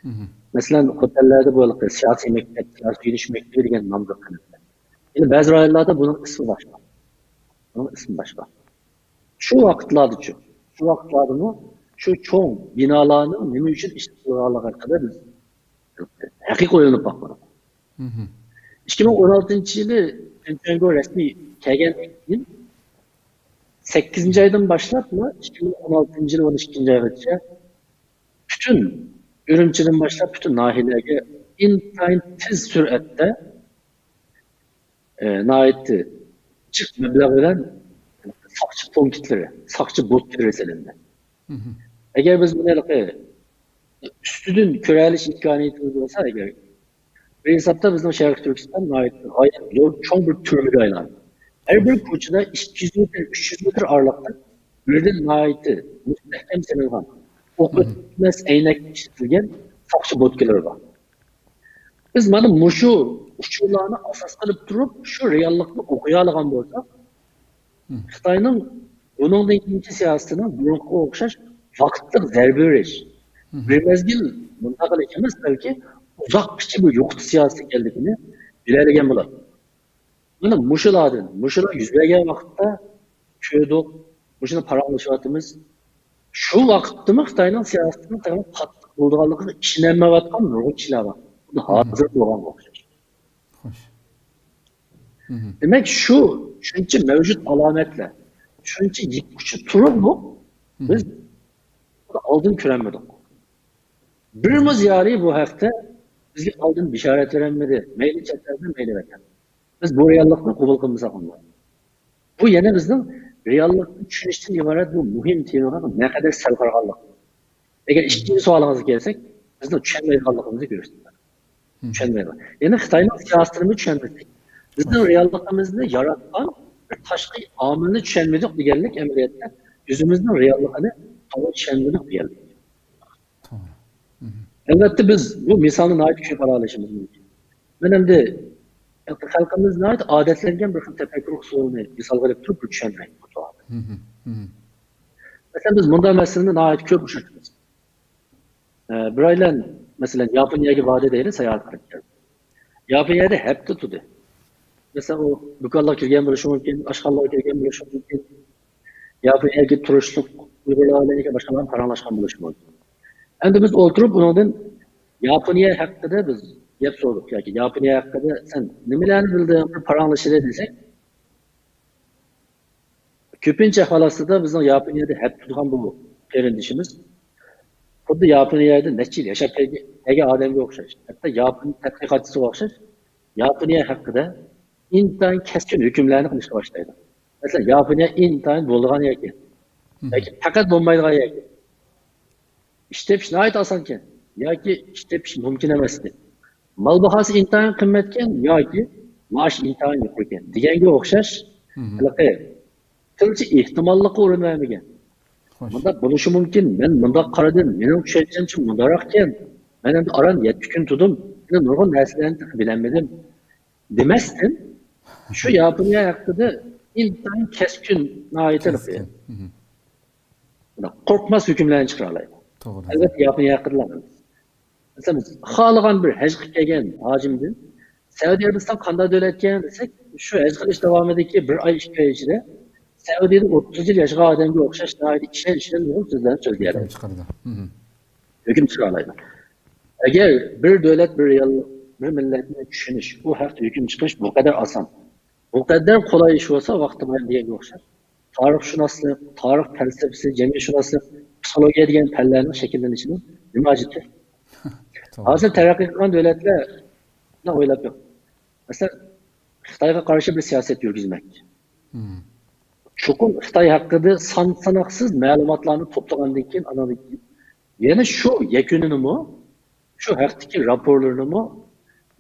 مھم. مەسىلەن، خوتەنلەردە بۇ ھېلىقى سىياسىي مەكتەپ، سىياسىي يۆنىلىش مەكتىپى دېگەن نامدا قىلىنىدۇ. يەنە بەزى رايونلاردا بۇنىڭ ئىسمى باشقا. بۇنىڭ ئىسمى باشقا. شۇ ۋاقىتلاردىچۇ؟ شۇ ۋاقىتلاردىمۇ شۇ چوڭ بىنالارنىڭ نېمە ئۈچۈن ئىشلىتىلىدىغانلىقى ھەققىدە بىز ھەقىقىي ئويلىنىپ باقمىدۇق. مھم. ئىككى مىڭ ئون ئالتىنچى يىلى پىڭچۈەنگو رەسمىي كەلگەندىن كېيىن، سەككىزىنچى ئايدىن باشلاپلا ئىككى مىڭ ئون ئالتىنچى يىل ئون ئىككىنچى ئايغىچە پۈتۈن ئۈرۈمچىدىن باشلاپ پۈتۈن ناھىيەلەرگە ئىنتايىن تېز سۈرئەتتە، ئە، ناھايىتى جىق مەبلەغ بىلەن ساقچى پونكىتلىرى، ساقچى بوتكىلىرى سېلىندى. مھم. ئەگەر بىز بۇنى ھېلىقى ئۈستىدىن كۆرەلىش ئىمكانىيىتىمىز بولسا، ئەگەر بىر ھېسابتا بىزنىڭ شەرقىي تۈركىستان ناھايىتى غايەت زور، چوڭ بىر تۈرمىگە ئايلاندى. ھەر بىر كوچىدا ئىككى يۈز مېتىر، ئۈچ يۈز مېتىر ئارىلىقتا بىردىن ناھايىتى مۇستەھكەم سېلىنغان، ئوق ئۆتمەس ئەينەك ئىشلىتىلگەن ساقچى بوتكىلىرى بار. بىز مانا مۇشۇ ئۇچۇرلارنى ئاساس قىلىپ تۇرۇپ، شۇ رېئاللىقنى ئوقۇيالىغان بولساق، خىتاينىڭ بۇنىڭدىن كېيىنكى سىياسىتىنىڭ بۇرۇنقىغا ئوخشاش ۋاقىتلىق زەربە بېرىش، بىر مەزگىل مۇنداق قىلىش ئەمەس، بەلكى ئۇزاققىچە بىر يوقىتىش سىياسىتى ئىكەنلىكىنى بىلەلىگەن بولاتتۇق. مانا مۇشۇلاردىن، مۇشۇلار يۈز بەرگەن ۋاقىتتا كۆردۇق، مۇشۇنى پاراڭلىشىۋاتىمىز. شۇ ۋاقىتتىمۇ خىتاينىڭ سىياسىتىنىڭ تېخىمۇ قاتتىق بولىدىغانلىقىغا ئىشىنەلمەيۋاتقان نۇرغۇن كىشىلەر بار. خۇددى ھازىر بولغانغا ئوخشاش. خوش. دېمەك، شۇ شۇنچە مەۋجۇت ئالامەتلەر، شۇنچە يىپ ئۇچى تۇرۇپمۇ بىز ئالدىن كۆرەلمىدۇق. بىرمۇ زىيالىي بۇ ھەقتە بىزگە ئالدىن بېشارەت بېرەلمىدى. مەيلى چەت ئەلدە، مەيلى ۋەتەندە. بىز بۇ رېئاللىقنى قوبۇل قىلمىساقمۇ بولىدۇ. بۇ يەنە بىزنىڭ رېئاللىقنى چۈشىنىشتىن ئىبارەت بۇ مۇھىم تېمىغا نەقەدەر سەل قارىغانلىقىمىز. ئەگەر ئىككىنچى سوئالىڭىزغا كەلسەك، بىزنىڭ چۈشەنمەيدىغانلىقىمىزنى كۆرسىتىدۇ. چۈشەنمەيدۇ. يەنى خىتاينىڭ سىياسىتىنىمۇ چۈشەنمىدۇق. بىزنىڭ رېئاللىقىمىزنى ياراتقان بىر تاشقى ئامىلنى چۈشەنمىدۇق دېگەنلىك ئەمەلىيەتتە ئۆزىمىزنىڭ رېئاللىقىنى توغرا چۈشەنمىدۇق دېگەنلىك. توغرا. ئەلۋەتتە، بىز بۇ مىسالنى ناھايىتى كۆپ ئالالايشىمىز مۇمكىن. مەن ئەمدى خەلقىمىز ناھايىتى ئادەتلەنگەن بىر خىل تەپەككۇر ئۇسۇلىنى مىسالغا ئېلىپ تۇرۇپ بىر چۈشەندۈرەيلى. مەسىلەن، بىز مۇنداق مەسىلىنى ناھايىتى كۆپ ئۇچرىتىمىز. ئە، بىرايلەن، مەسىلەن، ياپونىيەگە باردى دەيلى، ساياھەت قىلىپ كەلدى. ياپونىيەدە ھەپتە تۇردى. مەسىلەن، ئۇ دۇكانلارغا كىرگەن بولۇشى مۇمكىن، ئاشخانىلارغا كىرگەن بولۇشى مۇمكىن. ياپونىيەگە تۇرۇشلۇق ئۇيغۇرلار بىلەن ياكى باشقىلار بىلەن پاراڭلاشقان بولۇشى مۇمكىن. ئەمدى بىز ئولتۇرۇپ ئۇنىڭدىن ياپونىيە ھەققىدە بىز گەپ سورىدۇق ياكى ياپونىيە ھەققىدە سەن نېمىلەرنى بىلدىڭ، بىر پاراڭلىشىلى دېسەك، كۆپىنچە ئەھۋال ئاستىدا بىزنىڭ ياپونىيەدە ھەپتە تۇرغان بۇ قېرىندىشىمىز خۇددى ياپونىيەدە نەچچە يىل ياشاپ كەلگەن ئادەمگە ئوخشاش، ھەتتا ياپون تەتقىقاتچىسىغا ئوخشاش ياپونىيە ھەققىدە ئىنتايىن كەسكىن ھۆكۈملەرنى قىلىشقا باشلايدۇ. مەسىلەن، ياپونىيە ئىنتايىن بولىدىغان يەركەن. ياكى پەقەت بولمايدىغان يەركەن. ئىش تېپىش ناھايىتى ئاسانكەن. ياكى ئىش تېپىش مۇمكىن ئەمەسكەن. مال باھاسى ئىنتايىن قىممەتكەن ياكى مائاش ئىنتايىن يۇقىرىكەن دېگەنگە ئوخشاش ھېلىقى قىلچە ئېھتىماللىققا ئورۇن بەرمىگەن. مۇنداق بولۇشى مۇمكىن، مەن مۇنداق قارىدىم، مېنىڭ چۈشەنچەمچە مۇنداقراقكەن، مەن ئەمدى ئاران يەتتە كۈن تۇردۇم، يەنە نۇرغۇن نەرسىلەرنى تېخى بىلەلمىدىم دېمەستىن، شۇ ياپونىيە ھەققىدە ئىنتايىن كەسكىن، ناھايىتى قورقماس ھۆكۈملەرنى چىقىرالايدۇ. ئەلۋەتتە، ياپونىيە ھەققىدىلا ئەمەس. مەسىلەن، بىز خالىغان بىر ھەج قىلىپ كەلگەن ھاجىمدىن سەئۇدى ئەرەبىستان قانداق دۆلەتكەن دېسەك، شۇ ھەج قىلىش داۋامىدىكى بىر ئاي، ئىككى ئاي ئىچىدە سەئۇدىدە ئوتتۇز يىل ياشىغان ئادەمگە ئوخشاش ناھايىتى ئىشەنچ بىلەن نۇرغۇن سۆزلەرنى سۆزلىيەلەيدۇ. ھۆكۈم چىقىرالايدۇ. ئەگەر بىر دۆلەت، بىر رېئال، بىر مىللەتنى چۈشىنىش، ئۇ ھەقتە ھۆكۈم چىقىرىش بۇ قەدەر ئاسان، بۇ قەدەر قولاي ئىش بولسا، ۋاقتى بار دېگەنگە ئوخشاش. تارىخشۇناسلىق، تارىخ پەلسەپىسى، جەمئىيەتشۇناسلىق، پسىخولوگىيە دېگەن پەنلەرنىڭ شەكىللىنىشىنىڭ نېمە ھاجىتى؟ ھازىر تەرەققىي قىلغان دۆلەتلەر ئويلاپ بېقىڭ. مەسىلەن، خىتايغا قارشى بىر سىياسەت يۈرگۈزمەك. چوقۇم خىتاي ھەققىدە سان ساناقسىز مەلۇماتلارنى توپلىغاندىن كېيىن، ئانىڭدىن كېيىن يەنە شۇ يەكۈنىنىمۇ، شۇ ھەقتىكى راپورلىرىنىمۇ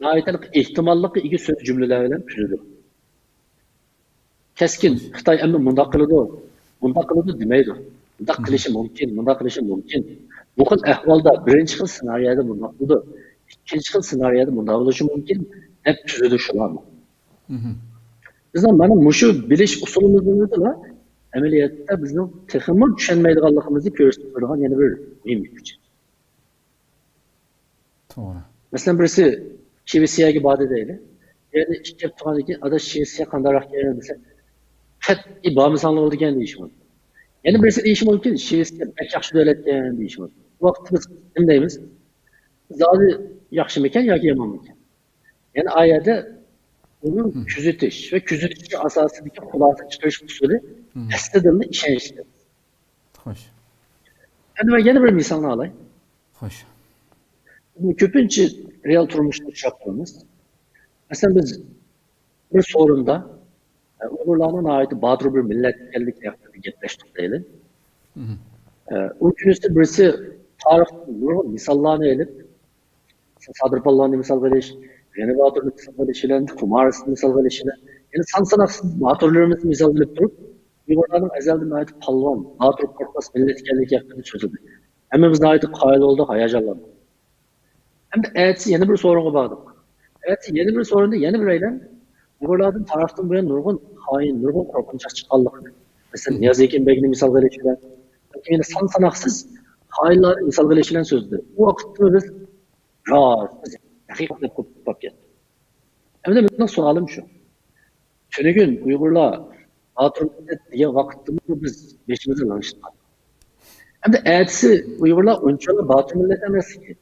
ناھايىتى ئېھتىماللىققا ئىگە سۆز جۈملىلەر بىلەن تۈزىدۇ. كەسكىن خىتاي ئەمدى مۇنداق قىلىدۇ، مۇنداق قىلىدۇ دېمەيدۇ. مۇنداق قىلىشى مۇمكىن، مۇنداق قىلىشى مۇمكىن. بۇ خىل ئەھۋالدا بىرىنچى خىل سېنارىيەدە مۇنداق بولىدۇ، ئىككىنچى خىل سېنارىيەدە مۇنداق بولۇشى مۇمكىن، دەپ تۈزىدۇ شۇلارمۇ. بىزنىڭ مانا مۇشۇ بىلىش ئۇسۇلىمىزنىڭ ئۆزىلا ئەمەلىيەتتە بىزنىڭ تېخىمۇ چۈشەنمەيدىغانلىقىمىزنى كۆرسىتىپ بېرىدىغان يەنە بىر مۇھىم كۈچ. توغرا. مەسىلەن، بىرسى شىۋېتسىيەگە باردى دەيلى. يەنە ئىككى ھەپتە تۇرغاندىن كېيىن، ئاداش، شىۋېتسىيە قانداقراق يەر دېسە، قەتئىي بارمىساڭلار بولىدىكەن دېيىشى مۇمكىن. يەنە بىرسى دېيىشى مۇمكىن، شىۋېتسىيە بەك ياخشى دۆلەتكەن دېيىشى مۇمكىن. بۇ ۋاقىتتا بىز نېمە دەيمىز؟ زادى ياخشىمىكەن ياكى يامانمىكەن؟ يەنى ئا يەردە ئۇنىڭ كۆزىتىش ۋە كۆزىتىشكە ئاساسىدىكى خۇلاسە چىقىرىش ئۇسۇلى ئەسلىدىنلا ئىشەنچلىك. خوش. ئەمدى مەن يەنە بىر مىسالنى ئالاي. خوش. بىز كۆپىنچە رېئال تۇرمۇشتا ئۇچراپ تۇرىمىز. مەسىلەن، بىز بىر سورۇندا، ئە، ئۇيغۇرلارنىڭ ناھايىتى باتۇر بىر مىللەت ئىكەنلىكى ھەققىدە گەپلەشتۇق دەيلى. ئە، ئۇ كۈنىسى بىرسى تارىختىن نۇرغۇن مىساللارنى ئېلىپ، سادىر پالۋاننى مىسالغا ئېلىش، غېنى باتۇرنى مىسالغا ئېلىش بىلەن، خۇمارىسنى مىسالغا ئېلىش بىلەن، يەنە سان ساناقسىز باتۇرلىرىمىزنى مىسالغا ئېلىپ تۇرۇپ، ئۇيغۇرلارنىڭ ئەزەلدىن ناھايىتى پالۋان، باتۇر، قورقماس مىللەت ئىكەنلىكى ھەققىدە سۆزلىدى. ھەممىمىز ناھايىتى قايىل بولدۇق، ھاياجانلاندۇق. ئەمدى ئەتىسى يەنە بىر سورۇنغا باردۇق. ئەتىسى يەنە بىر سورۇندا يەنە بىرەيلەن ئۇيغۇرلاردىن تارىختىن بۇيان نۇرغۇن خائىن، نۇرغۇن قورقۇنچاق چىققانلىقىنى، مەسىلەن، نىياز ھېكىم بەگنى مىسالغا ئېلىش بىلەن، يەنە سان ساناقسىز خائىنلارنى مىسالغا ئېلىش بىلەن سۆزلىدى. ئۇ ۋاقىتتا بىز راست، بىز ھەقىقەت دەپ قوپۇپ كەتتۇق. ئەمدى مېنىڭ سوئالىم شۇ. تۈنۈگۈن ئۇيغۇرلار باتۇر مىللەت دېگەن ۋاقىتتىمۇ بىز بېشىمىزنى لىڭشىتقان. ئەمدى ئەتىسى ئۇيغۇرلار ئۇنچىۋالا باتۇر مىللەت ئەمەسلىكى،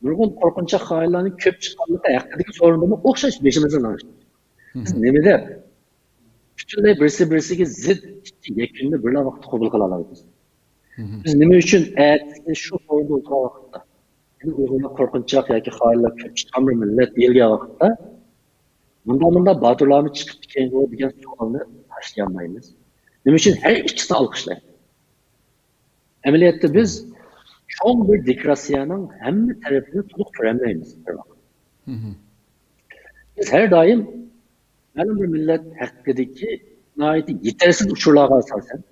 نۇرغۇن قورقۇنچاق خائىنلارنىڭ كۆپ چىققانلىقى ھەققىدىكى سورۇندىمۇ ئوخشاش بېشىمىزنى لىڭشىتقان. بىز نېمە دەپ پۈتۈنلەي بىرسى-بىرسىگە زىت ئىككى يەكۈننى بىرلا ۋاقىتتا قوبۇل قىلالايمىز؟ بىز نېمە ئۈچۈن ئەتىسى شۇ سورۇندا ئولتۇرغان ۋاقىتتا، يەنى ئۇيغۇرلار قورقۇنچاق ياكى خائىنلار كۆپ چىققان بىر مىللەت دېيىلگەن ۋاقىتتا، مۇنداق، مۇنداق باتۇرلارمۇ چىقىپتىكەنغۇ دېگەن سوئالنى تاشلىيالمايمىز. نېمە ئۈچۈن ھەر ئىككىسىنى ئالقىشلايمىز؟ ئەمەلىيەتتە بىز چوڭ بىر دېكلاراتسىيەنىڭ ھەممە تەرىپىنى تولۇق كۆرەلمەيمىز بىر ۋاقىت. بىز ھەر دائىم مەلۇم بىر مىللەت ھەققىدىكى ناھايىتى يېتەرسىز ئۇچۇرلارغا ئاساسەن،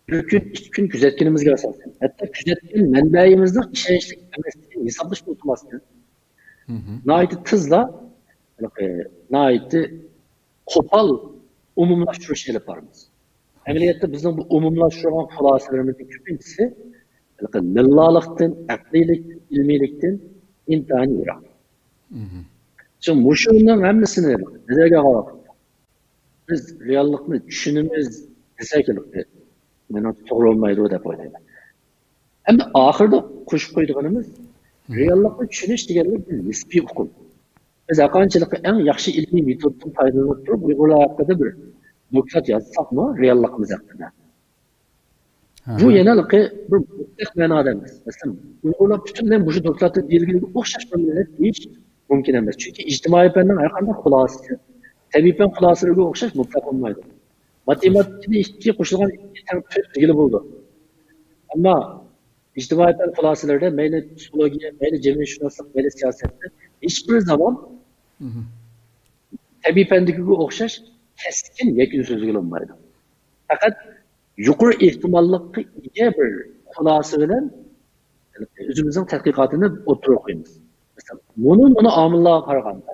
بىر كۈن، ئىككى كۈن كۆزەتكىنىمىزگە ئاساسەن، ھەتتا كۆزەتكەن مەنبەيىمىزنىڭ ئىشەنچلىك ئەمەسلىكىنى ھېسابلىشىپ ئولتۇرماستىن، ناھايىتى تېزلا ھېلىقى ناھايىتى قوپال ئومۇملاشتۇرۇش ئېلىپ بارىمىز. ئەمەلىيەتتە بىزنىڭ بۇ ئومۇملاشتۇرغان خۇلاسىلىرىمىزنىڭ كۆپىنچىسى ھېلىقى لىللالىقتىن، ئەقلىيلىكتىن، ئىلمىيلىكتىن ئىنتايىن يىراق. شۇ مۇشۇنىڭ ھەممىسىنى نەزەرگە ئالغان ۋاقىتتا، بىز رېئاللىقنى چۈشىنىمىز دېسەك، مېنىڭ توغرا بولمايدۇ دەپ ئويلايمەن. ئەمما ئاخىرىدا قوشۇپ قويىدىغىنىمىز، رېئاللىقنى چۈشىنىش دېگەنلىك بىر نىسپىي ئۇقۇم. بىز ھەرقانچىلىك ئەڭ ياخشى ئىلمىي مېتودتىن پايدىلىنىپ تۇرۇپ، ئۇيغۇرلار ھەققىدە بىر دوكلات يازساقمۇ، رېئاللىقىمىز ھەققىدە، بۇ يەنە بىر مۇتلەق مەنادا ئەمەس. مەسىلەن، ئۇيغۇرلار پۈتۈنلەي مۇشۇ دوكلاتتا دېيىلگىنىگە ئوخشاش بىر مىللەت دېيىش مۇمكىن ئەمەس. چۈنكى ئىجتىمائىي پەننىڭ ھەر قانداق خۇلاسىسى تەبىئىي پەن خۇلاسىلىرىگە ئوخشاش مۇتلەق بولمايدۇ. ماتېماتىكىدا ئىككى قوشۇلغان ئىككى تەڭ تۆت دېگىلى بولىدۇ. ئەمما ئىجتىمائىي پەن خۇلاسىلىرىدە مەيلى پسىخولوگىيە، مەيلى جەمئىيەتشۇناسلىق، مەيلى سىياسەتتە ھېچبىر زامان تەبىئىي پەندىكىگە ئوخشاش كەسكىن يەكۈن سۆزلىگىلى بولمايدۇ. پەقەت يۇقىرى ئېھتىماللىققا ئىگە بىر خۇلاسە بىلەن ئۆزىمىزنىڭ تەتقىقاتىنى ئوتتۇرىغا قويىمىز. مەسىلەن، مۇنۇ، مۇنۇ ئامىللارغا قارىغاندا،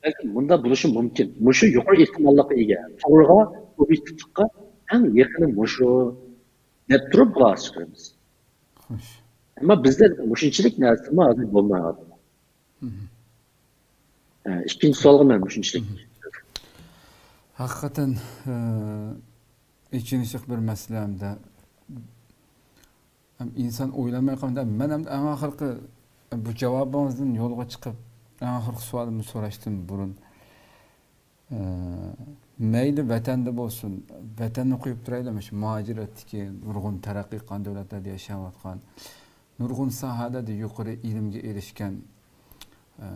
بەلكىم مۇنداق بولۇشى مۇمكىن. مۇشۇ يۇقىرى ئېھتىماللىققا ئىگە، توغرىغا، ئوبيېكتىپلىققا ئەڭ يېقىنى مۇشۇ، دەپ تۇرۇپ خۇلاسە چىقىرىمىز. خوش. ئەمما بىزدە مۇشۇنچىلىك نەرسىمۇ ھازىر بولمايۋاتىدۇ. ئىككىنچى سوئالغا مەن مۇشۇنچىلىك. ھەقىقەتەن، ئېچىنىشلىق بىر مەسىلە ھەمدە ئىنسان ئويلانماي قالغاندا، مەن ئەمدى ئەڭ ئاخىرقى بۇ جاۋابىڭىزدىن يولغا چىقىپ، ئەڭ ئاخىرقى سوئالىمنى سوراشتىن بۇرۇن، ئە، مەيلى ۋەتەندە بولسۇن، ۋەتەننى قويۇپ تۇرايلى، مۇشۇ مۇھاجىرەتتىكى نۇرغۇن تەرەققىي قىلغان دۆلەتلەردە ياشاۋاتقان، نۇرغۇن ساھەلەردە يۇقىرى ئىلىمگە ئېرىشكەن، ئە،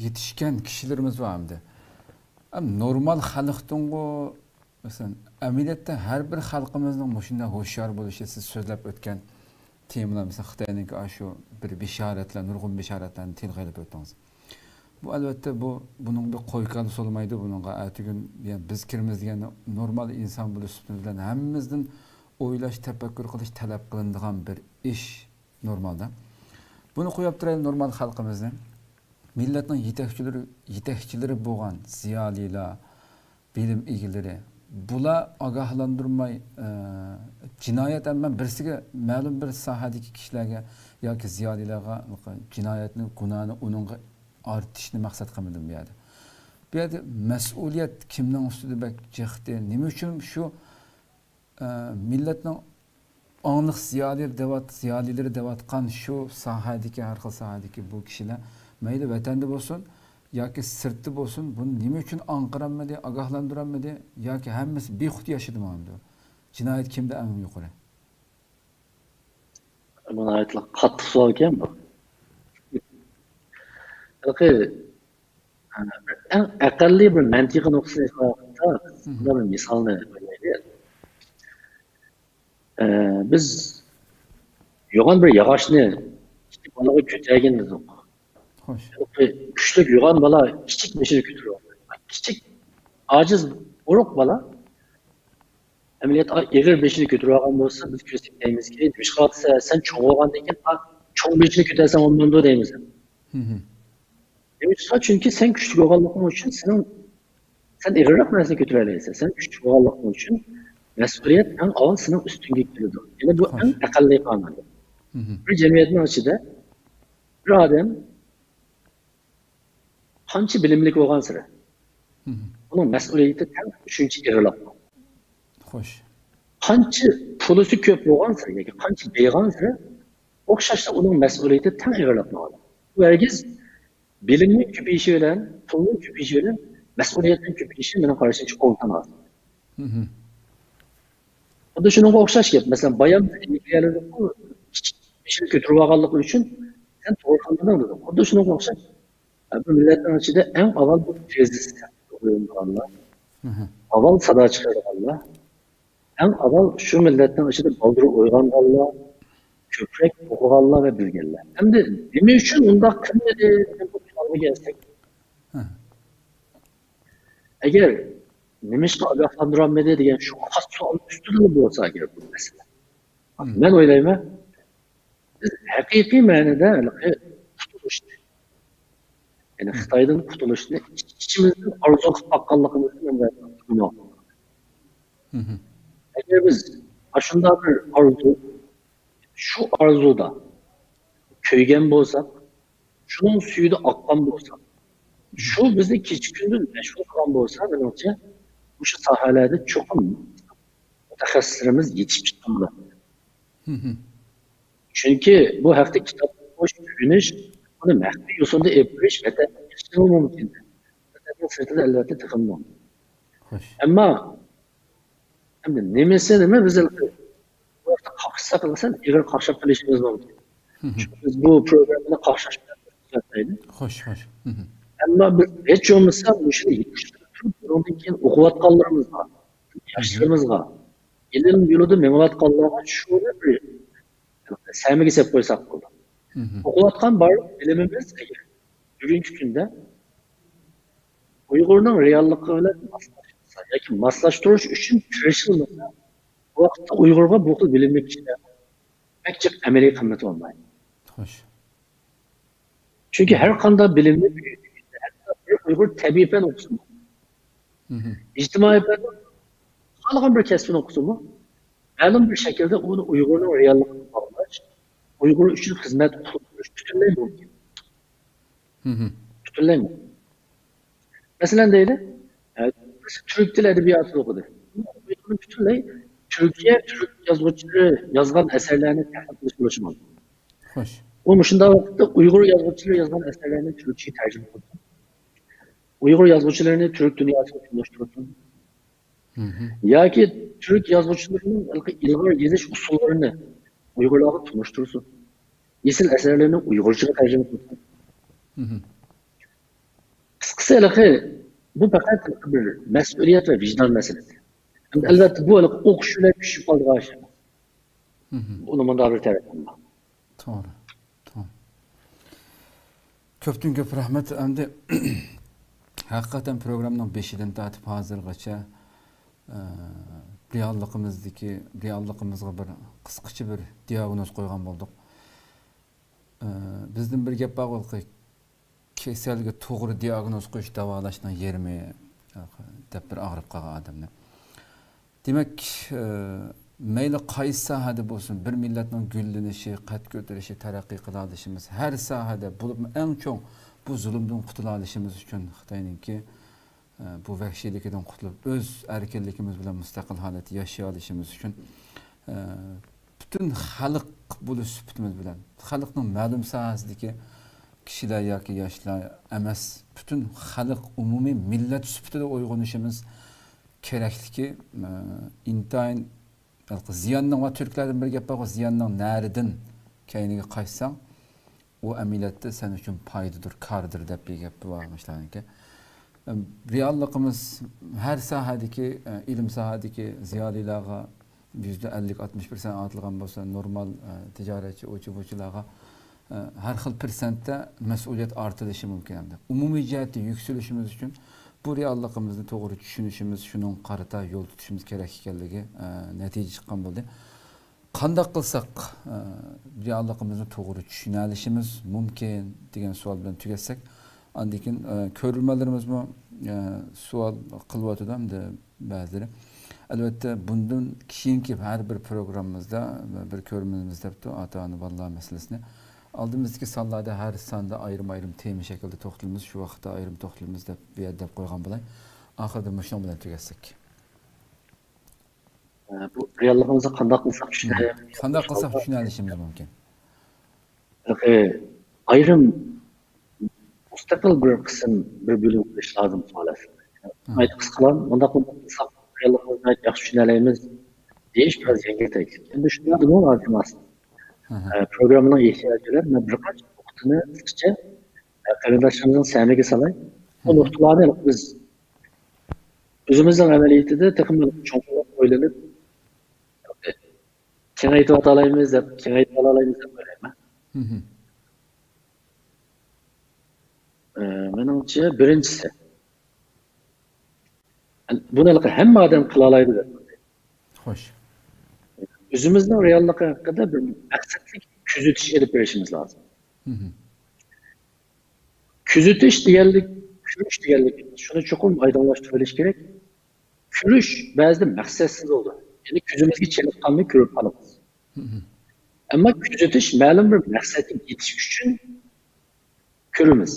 يېتىشكەن كىشىلىرىمىز بار ئەمدى. ئەم، نورمال خەلقتىنغۇ، مەسىلەن، ئەمەلىيەتتە ھەر بىر خەلقىمىزنىڭ مۇشۇنداق ھوشيار بولۇشى، سىز سۆزلەپ ئۆتكەن تېمىلار، مەسىلەن، خىتاينىڭكى ئاشۇ بىر بېشارەتلەر، نۇرغۇن بېشارەتلەرنى تىلغا ئېلىپ ئۆتتىڭىز. بۇ، ئەلۋەتتە، بۇ، بۇنىڭ بىر قوي كالا سولىمايدۇ بۇنىڭغا. ئەتىگۈن، يەنى بىز كىممىز دېگەندە نورمال ئىنسان بولۇش سۈپىتىمىز بىلەن ھەممىمىزدىن ئويلاش، تەپەككۇر قىلىش تەلەپ قىلىنىدىغان بىر ئىش نورمالدا. بۇنى قويۇپ تۇرايلى نورمال خەلقىمىزنى. مىللەتنىڭ يېتەكچىلىرى، يېتەكچىلىرى بولغان زىيالىيلار، بىلىم ئىگىلىرى، بۇلار ئاگاھلاندۇرماي، ئە، جىنايەت، مەن بىرسىگە، مەلۇم بىر ساھەدىكى كىشىلەرگە ياكى زىيالىيلارغا جىنايەتنى، گۇناھنى ئۇنىڭغا ئارتىشنى مەقسەت قىلمىدىم بۇ يەردە. بۇ يەردە مەسئۇلىيەت كىمنىڭ ئۈستىدە بەك جىقتى؟ نېمە ئۈچۈن شۇ، ئە، مىللەتنىڭ ئاڭلىق زىيالىيلىرى دەۋات-، زىيالىيلىرى دەۋاتقان شۇ ساھەدىكى، ھەر خىل ساھەدىكى بۇ كىشىلەر، مەيلى ۋەتەندە بولسۇن ياكى سىرتتا بولسۇن، بۇنى نېمە ئۈچۈن ئاڭقىرالمىدى، ئاگاھلاندۇرالمىدى ياكى ھەممىسى بىخۇد ياشىدىمۇ ئەمدى؟ جىنايەت كىمدە ئەڭ يۇقىرى؟ بۇ ناھايىتى قاتتىق سوئالكەن بۇ. ھېلىقى، ئەڭ ئەقەللىي بىر مەنتىقىي نۇقتىسىنى ئېيتقان ۋاقىتتا، بۇنداق بىر مىسالنى ئويلايلى. ئە، بىز يوغان بىر ياغاچنى ئىككى بالىغا كۆتەرگىن دېدۇق. خوش. كۈچلۈك يوغان بالا كىچىك بېشىنى كۆتۈرۈۋالدى. كىچىك، ئاجىز، ئورۇق بالا ئەمەلىيەتتە ئېغىر بېشىنى كۆتۈرۈۋالغان بولسا، بىز كۆرسەك دەيمىزكى، نېمىشقا دېسە، سەن چوڭ بولغاندىن كېيىن، ئا، چوڭ بېشىنى كۆتەرسەڭ بولمامدۇ دەيمىز. نېمىشقا؟ چۈنكى سەن كۈچلۈك بولغانلىقىڭ ئۈچۈن سېنىڭ، سەن ئېغىرراق نەرسىنى كۆتۈرەلەيسەن. سەن كۈچلۈك بولغانلىقىڭ ئۈچۈن مەسئۇلىيەت ئەڭ ئاۋۋال سېنىڭ ئۈستۈڭگە كېلىدۇ. يەنى بۇ ئەڭ ئەقەللىي قانۇن. بىر جەمئىيەتنىڭ ئىچىدە بىر ئادەم قانچە بىلىملىك بولغانسېرى، ئۇنىڭ مەسئۇلىيىتى تەڭ شۇنچە ئېغىرلاپ. خوش. قانچە پۇلىسى كۆپ بولغانسېرى ياكى قانچە بېيىغانسېرى، ئوخشاشلا ئۇنىڭ مەسئۇلىيىتى تەڭ ئېغىرلاپ ماڭىدۇ. بۇ ھەرگىز بىلىمنىڭ كۆپىيىشى بىلەن، پۇلنىڭ كۆپىيىشى بىلەن مەسئۇلىيەتنىڭ كۆپىيىشى، مېنىڭ قارىشىمچە، قولتان ئاز. خۇددى شۇنىڭغا ئوخشاش گەپ. مەسىلەن، بايام كىچىك بېشىنى كۆتۈرۈپ ئالغانلىقى ئۈچۈن سەن توغرا قىلمىدىڭ دېدىڭ. خۇددى شۇنىڭغا ئوخشاش. بۇ مىللەتنىڭ ئىچىدە ئەڭ ئاۋۋال بۇ تېزىس ئويلىنىدىغانلار، ئاۋۋال سادا چىقىرىدىغانلار، ئەڭ ئاۋۋال شۇ مىللەتنىڭ ئىچىدە بالدۇر ئويغانغانلار، كۆپرەك ئوقۇغانلار ۋە بىلگەنلەر. ئەمدى نېمە ئۈچۈن ئۇنداق قىلمىدى دېگەن بۇ سوئالغا كەلسەك، ئەگەر نېمىشقا ئاگاھلاندۇرالمىدى دېگەن شۇ خاس سوئال ئۈستىدىلا بولسا ئەگەر بۇ مەسىلە. مەن ئويلايمەن، بىز ھەقىقىي مەنىدە ھېلىقى قۇتۇلۇشنى، يەنى خىتايدىن قۇتۇلۇشنى ئىچ-ئىچىمىزدىن ئارزۇ قىلىپ باققانلىقىمىزنى مەن گۇمان قىلىمەن. ئەگەر بىز ئاشۇنداق بىر ئارزۇ، شۇ ئارزۇدا كۆيگەن بولساق، شۇنىڭ سۈيىدە ئاققان بولساق، شۇ بىزنى كېچە-كۈندۈز مەشغۇل قىلغان بولسا، مېنىڭچە، مۇشۇ ساھەلەردە چوقۇم مۇتەخەسسىسلىرىمىز يېتىشىپ چىققان بولاتتى. چۈنكى بۇ ھەقتە كىتاب ئوقۇش، ئۆگىنىش، بۇنى مەخپىي يوسۇندا ئېلىپ بېرىش ۋەتەندە يېتىشىمۇ مۇمكىن. ۋەتەننىڭ سىرتىدا ئەلۋەتتە تېخىمۇ مۇمكىن. خوش. ئەمما ئەمدى نېمىسى نېمە، بىز ھېلىقى بۇ ھەقتە قاقشىساق، دېسەم، ئېغىر قاقشاپ قېلىشىمىز مۇمكىن. چۈنكى بىز بۇ پروگراممىنى قاقشاش بىلەن تۈزەتمەيلى. خوش، خوش. ئەمما بىز ھېچ بولمىسا مۇشۇنى يىغىشتۇرۇپ تۇرۇپ، بۇنىڭدىن كېيىن ئوقۇۋاتقانلىرىمىزغا، ياشلىرىمىزغا، ئىلىم يولىدا مېڭىۋاتقانلارغا شۇنى بىر سەمىگە سېلىپ قويساق بولىدۇ. ئوقۇۋاتقان بارلىق بىلىمىمىز ئەگەر بۈگۈنكى كۈندە ئۇيغۇرنىڭ رېئاللىقى بىلەن ماسلاشمىسا ياكى ماسلاشتۇرۇش ئۈچۈن تىرىشىلمىسا، بۇ ۋاقىتتا ئۇيغۇرغا بۇ خىل بىلىملىك كىشىلەر بەك جىق ئەمەلىي قىممىتى بولمايدۇ. خوش. چۈنكى ھەر قانداق بىلىمنى بۈگۈنكى كۈندە ھەتتا بىر ئۇيغۇر تەبىئىي پەن ئوقۇسىمۇ، ئىجتىمائىي پەن، خالىغان بىر كەسىپنى ئوقۇسىمۇ، مەلۇم بىر شەكىلدە ئۇنى ئۇيغۇرنىڭ رېئاللىقىغا باغلاش، ئۇيغۇر ئۈچۈن خىزمەت قىلدۇرۇش پۈتۈنلەي مۇمكىن. پۈتۈنلەي مۇمكىن. مەسىلەن دەيلى، ئە، بىرسى تۈرك تىل ئەدەبىياتىنى ئوقۇدى. ئۇيغۇرنىڭ پۈتۈنلەي تۈركىيە، تۈرك يازغۇچىلىرى يازغان ئەسەرلەرنى تەتقىق قىلىش بولۇشى مۇمكىن. خوش. ئۇ مۇشۇنداق ۋاقىتتا ئۇيغۇر يازغۇچىلىرى يازغان ئەسەرلەرنى تۈركچىگە تەرجىمە قىلسۇن. ئۇيغۇر يازغۇچىلىرىنى تۈرك دۇنياسىغا تونۇشتۇرسۇن. ياكى تۈرك يازغۇچىلىرىنىڭ ھېلىقى ئىلغار يېزىش ئۇسۇللىرىنى ئۇيغۇرلارغا تونۇشتۇرسۇن. ئېسىل ئەسەرلىرىنى ئۇيغۇرچىغا تەرجىمە قىلسۇن. قىسقىسى، ھېلىقى بۇ پەقەت بىر مەسئۇلىيەت ۋە ۋىجدان مەسىلىسى. ئەلۋەتتە، بۇ ھېلىقى ئوقۇش بىلەن پىشىپ قالىدىغان ئىش ئەمەس. بۇنىڭ مۇنداق بىر تەرىپى بار. توغرا، توغرا. كۆپتىن كۆپ رەھمەت. ئەمدى ھەقىقەتەن پروگراممىنىڭ بېشىدىن تارتىپ ھازىرغىچە، ئە، رېئاللىقىمىزدىكى، رېئاللىقىمىزغا بىر قىسقىچە بىر دىياگنوز قويغان بولدۇق. ئە، بىزدىن بىر گەپ بار، كېسەلگە توغرا دىياگنوز قويۇش داۋالاشنىڭ يېرىمى دەپ بىر ئاغرىپ قالغان ئادەمنى. دېمەك، ئە، مەيلى قايسى ساھەدە بولسۇن، بىر مىللەتنىڭ گۈللىنىشى، قەد كۆتۈرۈشى، تەرەققىي قىلالىشىمىز، ھەر ساھەدە، بولۇپمۇ ئەڭ چوڭ بۇ زۇلۇمدىن قۇتۇلالىشىمىز ئۈچۈن خىتاينىڭكى، ئە، بۇ ۋەھشىيلىكىدىن قۇتۇلۇپ، ئۆز ئەركىنلىكىمىز بىلەن مۇستەقىل ھالەتتە ياشىيالىشىمىز ئۈچۈن، ئە، پۈتۈن خەلق بولۇش سۈپىتىمىز بىلەن، خەلقنىڭ مەلۇم ساھەسىدىكى كىشىلەر ياكى ياشلار ئەمەس، پۈتۈن خەلق، ئومۇمىي مىللەت سۈپىتىدە ئويغىنىشىمىز كېرەكلىكى، ئە، ئىنتايىن زىياننىڭ، ۋە تۈركلەردىن بىر گەپ بارغۇ، زىياننىڭ نەرىدىن كەينىگە قاچساڭ، ئۇ ئەمەلىيەتتە سەن ئۈچۈن پايدىدۇر، كاردۇر دەپ بىر گەپ بار مۇشۇلارنىڭكى. ئەم، رېئاللىقىمىز ھەر ساھەدىكى، ئە، ئىلىم ساھەدىكى زىيالىيلارغا يۈزدە ئەللىك، ئاتمىش پىرسەنت ئارتىلغان بولسا، نورمال، ئە، تىجارەتچى، ئوچى-بوچىلارغا، ئە، ھەر خىل پىرسەنتتە مەسئۇلىيەت ئارتىلىشى مۇمكىن ئەمدى. ئومۇمىي جەھەتتە يۈكسىلىشىمىز ئۈچۈن بۇ رېئاللىقىمىزنى توغرا چۈشىنىشىمىز، شۇنىڭغا قارىتا يول تۇتۇشىمىز كېرەك ئىكەنلىكى، ئە، نەتىجە چىققان بولدى. قانداق قىلساق، ئە، رېئاللىقىمىزنى توغرا چۈشىنەلىشىمىز مۇمكىن دېگەن سوئال بىلەن تۈگەتسەك، ئاندىن كېيىن، ئە، كۆرۈرمەنلىرىمىزمۇ، ئە، سوئال قىلىۋاتىدۇ ئەمدى بەزىلىرى. ئەلۋەتتە، بۇندىن كېيىنكى ھەر بىر پروگراممىمىزدا بىر كۆرۈرمىنىمىز دەپتۇ ئاتا-ئانا بالىلار مەسىلىسىنى. ئالدىمىزدىكى سانلاردا ھەر ساندا ئايرىم-ئايرىم تېما شەكلىدە توختىلىمىز، شۇ ۋاقىتتا ئايرىم توختىلىمىز دەپ بۇ يەردە دەپ قويغان بولاي. ئاخىرىدا مۇشۇنىڭ بىلەن تۈگەتسەك. ئە، بۇ رېئاللىقىمىزنى قانداق قىلساق چۈشىنەلەيمىز؟ قانداق قىلساق چۈشىنەلىشىمىز مۇمكىن؟ ھېلىقى ئايرىم مۇستەقىل بىر قىسىم، بىر بۆلۈم قىلىش لازىم سوئال ئەسلىدە. ناھايىتى قىسقىلا، مۇنداق، مۇنداق قىلساق رېئاللىقىمىزنى ناھايىتى ياخشى چۈشىنەلەيمىز دېيىش بىراز يەڭگىل تەكلىپ. ئەمدى شۇنداق دېمەڭ لازىم ئەمەس. ئە، پروگراممىنىڭ ئېھتىياجى بىلەن مەن بىر قانچە نۇقتىنى قىسقىچە، ئە، قېرىنداشلىرىمىزنىڭ سەمىگە سالاي. بۇ نۇقتىلارنى بىز ئۆزىمىزنىڭ ئەمەلىيىتىدە تېخىمۇ چوڭقۇرراق ئويلىنىپ، كېڭەيتىۋاتالايمىز دەپ كېڭەيتىۋالالايمىز دەپ ئويلايمەن. ئى، مېنىڭچە، بىرىنچىسى، بۇنى ھېلىقى ھەممە ئادەم قىلالايدۇ دەپ ئويلايمەن. خوش. ئۆزىمىزنىڭ رېئاللىقى ھەققىدە بىر مەقسەتلىك كۆزىتىش ئېلىپ بېرىشىمىز لازىم. كۆزىتىش دېگەنلىك، كۆرۈش دېگەنلىك، شۇنى چوقۇم ئايدىڭلاشتۇرۇۋېلىش كېرەك. كۆرۈش بەزىدە مەقسەتسىز بولىدۇ. يەنى كۆزىمىزگە چېلىققاننى كۆرۈپ قالىمىز. ئەمما كۆزىتىش مەلۇم بىر مەقسەتكە يېتىش ئۈچۈن كۆرىمىز.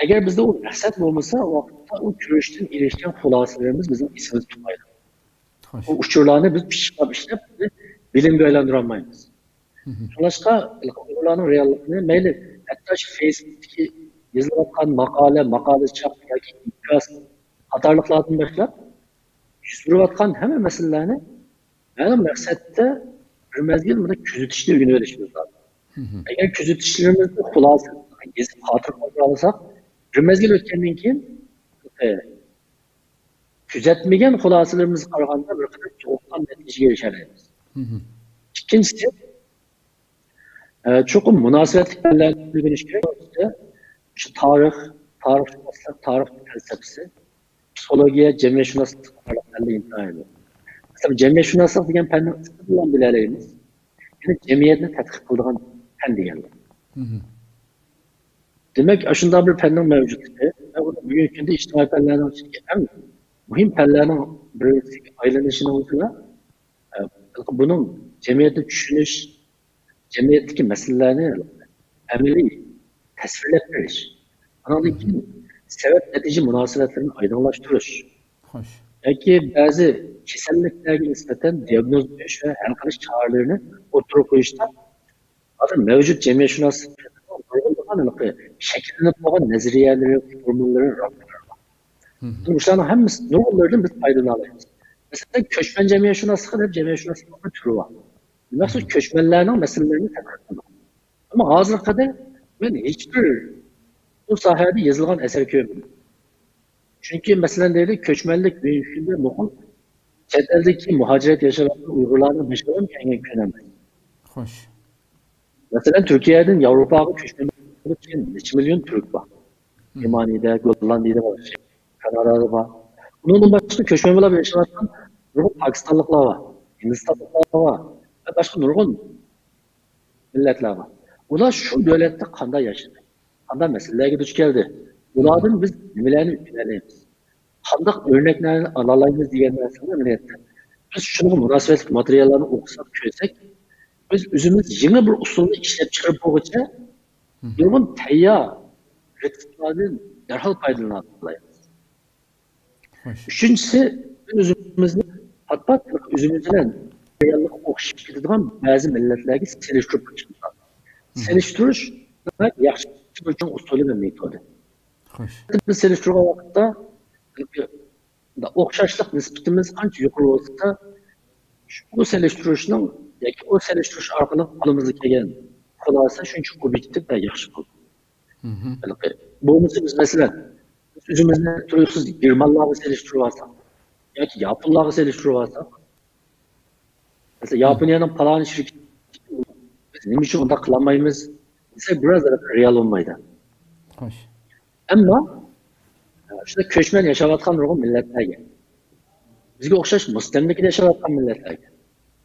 ئەگەر بىزدە ئۇ مەقسەت بولمىسا، ئۇ ۋاقىتتا ئۇ كۆرۈشتىن ئېرىشكەن خۇلاسىلىرىمىز بىزنىڭ ئېسىمىزدە تۇرمايدۇ. بۇ ئۇچۇرلارنى بىز پىششىقلاپ ئىشلەپ، بىلىمگە ئايلاندۇرالمايمىز. شۇڭلاشقا ئۇيغۇرلارنىڭ رېئاللىقىنى مەيلى ھەتتا شۇ فېيسبۇكتىكى يېزىلىۋاتقان ماقالە، ماقالە چاپ ياكى ئىنكاس قاتارلىقلاردىن باشلاپ يۈز بېرىۋاتقان ھەممە مەسىلىلەرنى مەلۇم مەقسەتتە بىر مەزگىل بۇنى كۆزىتىشنى ئۆگىنىۋېلىشىمىز لازىم. ئەگەر كۆزىتىشلىرىمىزنى خۇلاسە يېزىپ خاتىرە قالدۇرالىساق، بىر مەزگىل ئۆتكەندىن كېيىن، ئە، كۆزەتمىگەن خۇلاسىلىرىمىزغا قارىغاندا بىر قەدەر تولۇقلام نەتىجىگە ئېرىشەلەيمىز. ئىككىنچىسى، ئە، چوقۇم مۇناسىۋەتلىك پەنلەرنى ئۆگىنىش كېرەك. شۇ تارىخ، تارىخشۇناسلىق، تارىخ پەلسەپىسى، پسىخولوگىيە، جەمئىيەتشۇناسلىق قاتارلىق پەنلەر ئىنتايىن مۇھىم. مەسىلەن، جەمئىيەتشۇناسلىق دېگەن پەننىڭ ئىسمىدىن بىلەلەيمىز. يەنى جەمئىيەتنى تەتقىق قىلىدىغان پەن دېگەنلىك. دېمەك، ئاشۇنداق بىر پەننىڭ مەۋجۇتلۇقى ۋە ئۇنىڭ بۈگۈنكى كۈندە ئىجتىمائىي پەنلەرنىڭ ئىچىدىكى ئەڭ مۇھىم پەنلەرنىڭ بىرسىگە ئايلىنىشىنىڭ ئۆزىلا، ئە، بۇنىڭ جەمئىيەتنى چۈشىنىش، جەمئىيەتتىكى مەسىلىلەرنى ئەمەلىي تەسۋىرلەپ بېرىش، ئانىڭدىن كېيىن سەۋەب نەتىجە مۇناسىۋەتلىرىنى ئايدىڭلاشتۇرۇش ياكى بەزى كېسەللىكلەرگە نىسبەتەن دىياگنوز قويۇش ۋە ھەل قىلىش چارىلىرىنى ئوتتۇرىغا قويۇشتا ھازىر مەۋجۇت جەمئىيەتشۇناسلىق نۇرغۇنلىغان شەكىللىنىپ قالغان نەزەرىيەلىرى، فورمۇلىرى، رامكىلىرى بار. مۇشۇلارنىڭ ھەممىسى نۇرغۇنلىرىدىن بىز پايدىلىنالايمىز. مەسىلەن، كۆچمەن جەمئىيەتشۇناسلىقى دەپ جەمئىيەتشۇناسلىقنىڭ بىر تۈرى بار. مەخسۇس كۆچمەنلەرنىڭ مەسىلىلىرىنى تەتقىق قىلىدۇ. ئەمما ھازىرغا قەدەر مەن ھېچبىر بۇ ساھەدە يېزىلغان ئەسەر كۆرمىدىم. چۈنكى، مەسىلەن، دەيلى، كۆچمەنلىك بۈگۈنكى كۈندە نوقۇل چەت ئەلدىكى مۇھاجىرەت ياشاۋاتقان ئۇيغۇرلارنىڭ بېشىغا كەلگەن كۈن ئەمەس. خوش. مەسىلەن، تۈركىيەدىن ياۋروپاغا كۆچمەن بولۇپ كەلگەن نەچچە مىليون تۈرك بار. گېرمانىيەدە، گوللاندىيەدە بار، كانادادا بار. ئۇنىڭدىن باشقا كۆچمەن بولۇپ ياشاۋاتقان نۇرغۇن پاكىستانلىقلار بار، ھىندىستانلىقلار بار ۋە باشقا نۇرغۇن مىللەتلەر بار. ئۇلار شۇ دۆلەتتە قانداق ياشىدى؟ قانداق مەسىلىلەرگە دۇچ كەلدى؟ ئۇلاردىن بىز نېمىلەرنى ئۆگىنەلەيمىز؟ قانداق ئۆرنەكلەرنى ئالالايمىز دېگەن نەرسىنى ئەمەلىيەتتە بىز شۇنىڭغا مۇناسىۋەتلىك ماتېرىياللارنى ئوقۇساق، كۆرسەك، بىز ئۆزىمىز يېڭى بىر ئۇسۇلنى ئىشلەپ چىقىرىپ بولغۇچە نۇرغۇن تەييار رېتسېپلاردىن دەرھال پايدىلىنالايمىز. خوش. ئۈچىنچىسى، بىز ئۆزىمىزنى پات-پات ئۆزىمىز بىلەن رېئاللىققا ئوخشىشىپ كېتىدىغان بەزى مىللەتلەرگە سېلىشتۇرۇپ بېقىشىمىز لازىم. سېلىشتۇرۇش ناھايىتى ياخشى بىر چوڭ ئۇسۇلى ۋە مېتودى. خوش. بىز سېلىشتۇرغان ۋاقىتتا ئوخشاشلىق نىسبىتىمىز قانچە يۇقىرى بولسا، بۇ سېلىشتۇرۇشنىڭ ياكى ئۇ سېلىشتۇرۇش ئارقىلىق قولىمىزغا كەلگەن خۇلاسە شۇنچە ئوبيېكتىپ ۋە ياخشى بولىدۇ. ھېلىقى، بولمىسا بىز، مەسىلەن، بىز ئۆزىمىزنى تۇيۇقسىز گېرمانلارغا سېلىشتۇرۇۋالساق ياكى ياپونلارغا سېلىشتۇرۇۋالساق، مەسىلەن، ياپونىيەنىڭ پالانى شىركىتى، بىز نېمە ئۈچۈن ئۇنداق قىلالمايمىز دېسەك، بىراز رېئال بولمايدۇ. خوش. ئەمما شۇنداق كۆچمەن ياشاۋاتقان نۇرغۇن مىللەتلەرگە، بىزگە ئوخشاش مۇستەملىكىدە ياشاۋاتقان مىللەتلەرگە،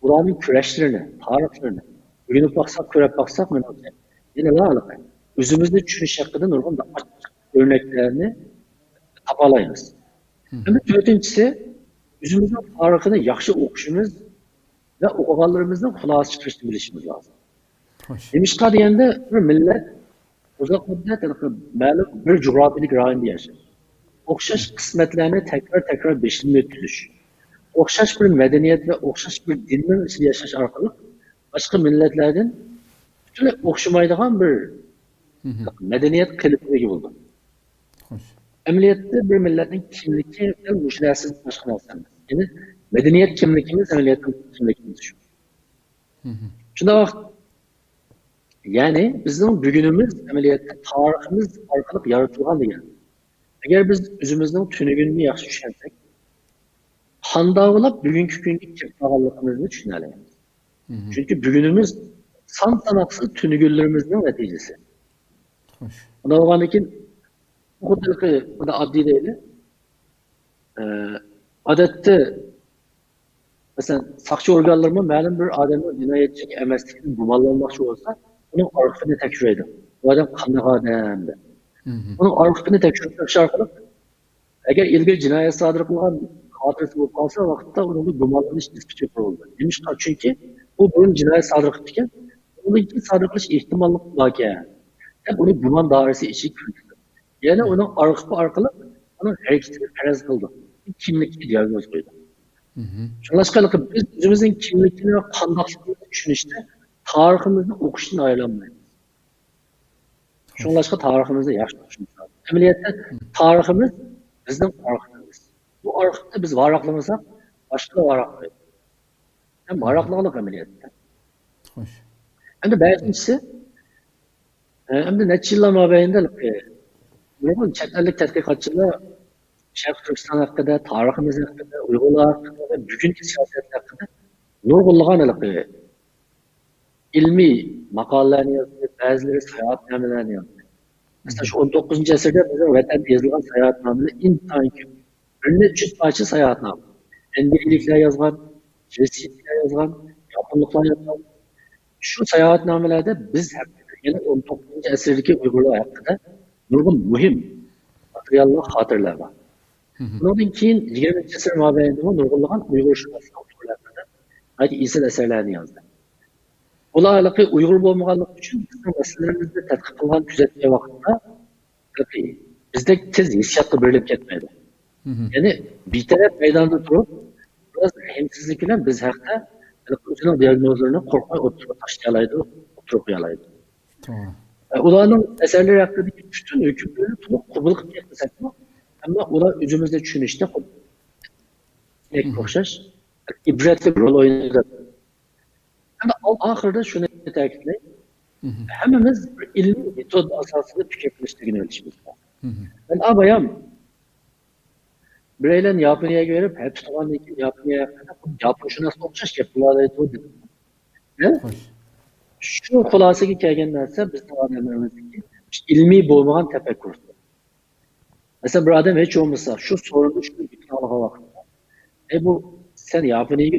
ئۇلارنىڭ كۈرەشلىرىنى، تارىخلىرىنى ئۆگىنىپ باقساق، كۆرۈپ باقساق، مېنىڭچە يەنىلا ئۆزىمىزنى چۈشىنىش ھەققىدە نۇرغۇن ئاچچىق ئۆرنەكلەرنى تاپالايمىز. ئەمدى تۆتىنچىسى، ئۆزىمىزنىڭ تارىخىنى ياخشى ئوقۇشىمىز ۋە ئوقۇغانلىرىمىزدىن خۇلاسە چىقىرىشنى بىلىشىمىز لازىم. خوش. نېمىشقا دېگەندە، بىر مىللەت ئۇزاق مۇددەت مەلۇم بىر جۇغراپىيەلىك رايوندا ياشاش، ئوخشاش قىسمەتلەرنى تەكرار-تەكرار بېشىدىن ئۆتكۈزۈش، ئوخشاش بىر مەدەنىيەت ۋە ئوخشاش بىر دىننىڭ ئىچىدە ياشاش ئارقىلىق باشقا مىللەتلەردىن پۈتۈنلەي ئوخشىمايدىغان بىر مەدەنىيەت قېلىپىغا ئىگە بولىدۇ. خوش. ئەمەلىيەتتە بىر مىللەتنىڭ كىملىكى دەل مۇشۇ نەرسىدىن باشقا نەرسە ئەمەس. يەنى مەدەنىيەت كىملىكىمىز ئەمەلىيەتتە كىملىكىمىز شۇ. شۇنداق ۋاقىت، يەنى بىزنىڭ بۈگۈنىمىز ئەمەلىيەتتە تارىخىمىز ئارقىلىق يارىتىلغان دېگەن. ئەگەر بىز ئۆزىمىزنىڭ تۈنۈگۈنىنى ياخشى چۈشەنسەك، قانداق بولۇپ بۈگۈنكى كۈنگە كېلىپ قالغانلىقىمىزنى چۈشىنەلەيمىز. چۈنكى بۈگۈنىمىز سان ساناقسىز تۈنۈگۈنلىرىمىزنىڭ نەتىجىسى. خوش. ئۇنداق بولغاندىن كېيىن، بۇ خۇددى بۇنداق ئاددىي دەيلى. ئە، ئادەتتە، مەسىلەن، ساقچى ئورگانلىرىمۇ مەلۇم بىر ئادەمنىڭ جىنايەتچى ئەمەسلىكىدىن گۇمانلانماقچى بولسا، ئۇنىڭ ئارخىپىنى تەكشۈرەيدۇ. بۇ ئادەم قانداق ئادەم دەپ. ئۇنىڭ ئارخىپىنى تەكشۈرۈپ بېقىش ئارقىلىق، ئەگەر ئىلگىرى جىنايەت سادىر قىلغان خاتىرىسى بولۇپ قالسا، ۋاقىتتا ئۇنىڭدا گۇمانلىنىش نىسبىتى يۇقىرى بولىدۇ. نېمىشقا؟ چۈنكى ئۇ بۇرۇن جىنايەت سادىر قىپتىكەن، ئۇنىڭدىن كېيىن سادىر قىلىش ئېھتىماللىقى باركەن، دەپ ئۇنى گۇمان دائىرىسى ئىچىگە كىرگۈزىدۇ. يەنى ئۇنىڭ ئارخىپى ئارقىلىق ئۇنىڭ ھەرىكىتىنى پەرەز قىلىدۇ. كىملىككە دىياگنوز قويىدۇ. شۇڭلاشقا بىز ئۆزىمىزنىڭ كىملىكىنى ۋە قانداقلىقىمىزنى چۈشىنىشتە تارىخىمىزنى ئوقۇشتىن ئايرىلالمايمىز. شۇڭلاشقا تارىخىمىزنى ياخشى تونۇشىمىز لازىم. ئەمەلىيەتتە تارىخىمىز بىزنىڭ ئارخىپىمىز. بۇ ئارخىپنى بىز ۋاراقلىمىساق، باشقىلار ۋاراقلايدۇ. ھەم ۋاراقلىغانلىق ئەمەلىيەتتە. خوش. ئەمدى بەشىنچىسى، ئە، ئەمدى نەچچە يىللار مابەينىدە، ئە، نۇرغۇن چەت ئەللىك تەتقىقاتچىلار شەرقىي تۈركىستان ھەققىدە، تارىخىمىز ھەققىدە، ئۇيغۇرلار ھەققىدە ۋە بۈگۈنكى سىياسەت ھەققىدە نۇرغۇنلىغان ھېلىقى ئىلمىي ماقالىلەرنى يازدى، بەزىلىرى ساياھەتنامىلەرنى يازدى. مەسىلەن، شۇ ئون توققۇزىنچى ئەسىردە بىزنىڭ ۋەتەندە يېزىلغان ساياھەتنامىلەر ئىنتايىن كۆپ. بىر نەچچە يۈز پارچە ساياھەتنامە. ئەنگلىيەلىكلەر يازغان، روسىيەلىكلەر يازغان، ياپونلۇقلار يازغان. شۇ ساياھەتنامىلەردە بىز ھەققىدە، يەنى ئون توققۇزىنچى ئەسىردىكى ئۇيغۇرلار ھەققىدە نۇرغۇن مۇھىم ماتېرىياللار، خاتىرىلەر بار. بۇنىڭدىن كېيىن يىگىرمىنچى ئەسىر مابەينىدىمۇ نۇرغۇنلىغان ئۇيغۇرشۇناسلار ئۇيغۇر ھەققىدە ناھايىتى ئېسىل ئەسەرلەرنى يازدى. بۇلار ھېلىقى ئۇيغۇر بولمىغانلىقى ئۈچۈن بىزنىڭ مەسىلىلىرىمىزنى تەتقىق قىلغان، كۆزەتكەن ۋاقىتتا ھېلىقى بىزدەك تېز ھېسسىياتقا بېرىلىپ كەتمەيدۇ. يەنى بىتەرەپ مەيداندا تۇرۇپ، بىراز رەھىمسىزلىك بىلەن بىز ھەقتە ھېلىقى ئۆزىنىڭ دىياگنوزلىرىنى قورقماي ئوتتۇرىغا تاشلىيالايدۇ، ئوتتۇرىغا قويالايدۇ. توغرا. ئۇلارنىڭ ئەسەرلىرى ھەققىدىكى پۈتۈن ھۆكۈملىرىنى تولۇق قوبۇل قىلىپ كەتمىسەكمۇ، ئەمما ئۇلار ئۆزىمىزنى چۈشىنىشتە خۇددى ئوخشاش ئىبرەتلىك رول ئوينىدى. ئەمما ئاخىرىدا شۇنى تەكىتلەي، ھەممىمىز بىر ئىلمىي مېتود ئاساسىدا پىكىر قىلىشنى ئۆگىنىۋېلىشىمىز لازىم. مەن ئا بايام بىرەيلەن ياپونىيەگە بېرىپ، ھەپتە تۇرغاندىن كېيىن ياپونىيە ھەققىدە خۇددى ياپونشۇناسقا ئوخشاش گەپ قىلالايدۇ دېدىم. شۇ خۇلاسىگە كەلگەن نەرسە بىزنىڭ ئادەملىرىمىزدىكى ئىلمىي بولمىغان تەپەككۇر. مەسىلەن، بىر ئادەم ھېچ بولمىسا شۇ سورۇندا شۇ گېپىنى ئاڭلىغان ۋاقىتتا، ئەي بۇ، سەن ياپونىيەگە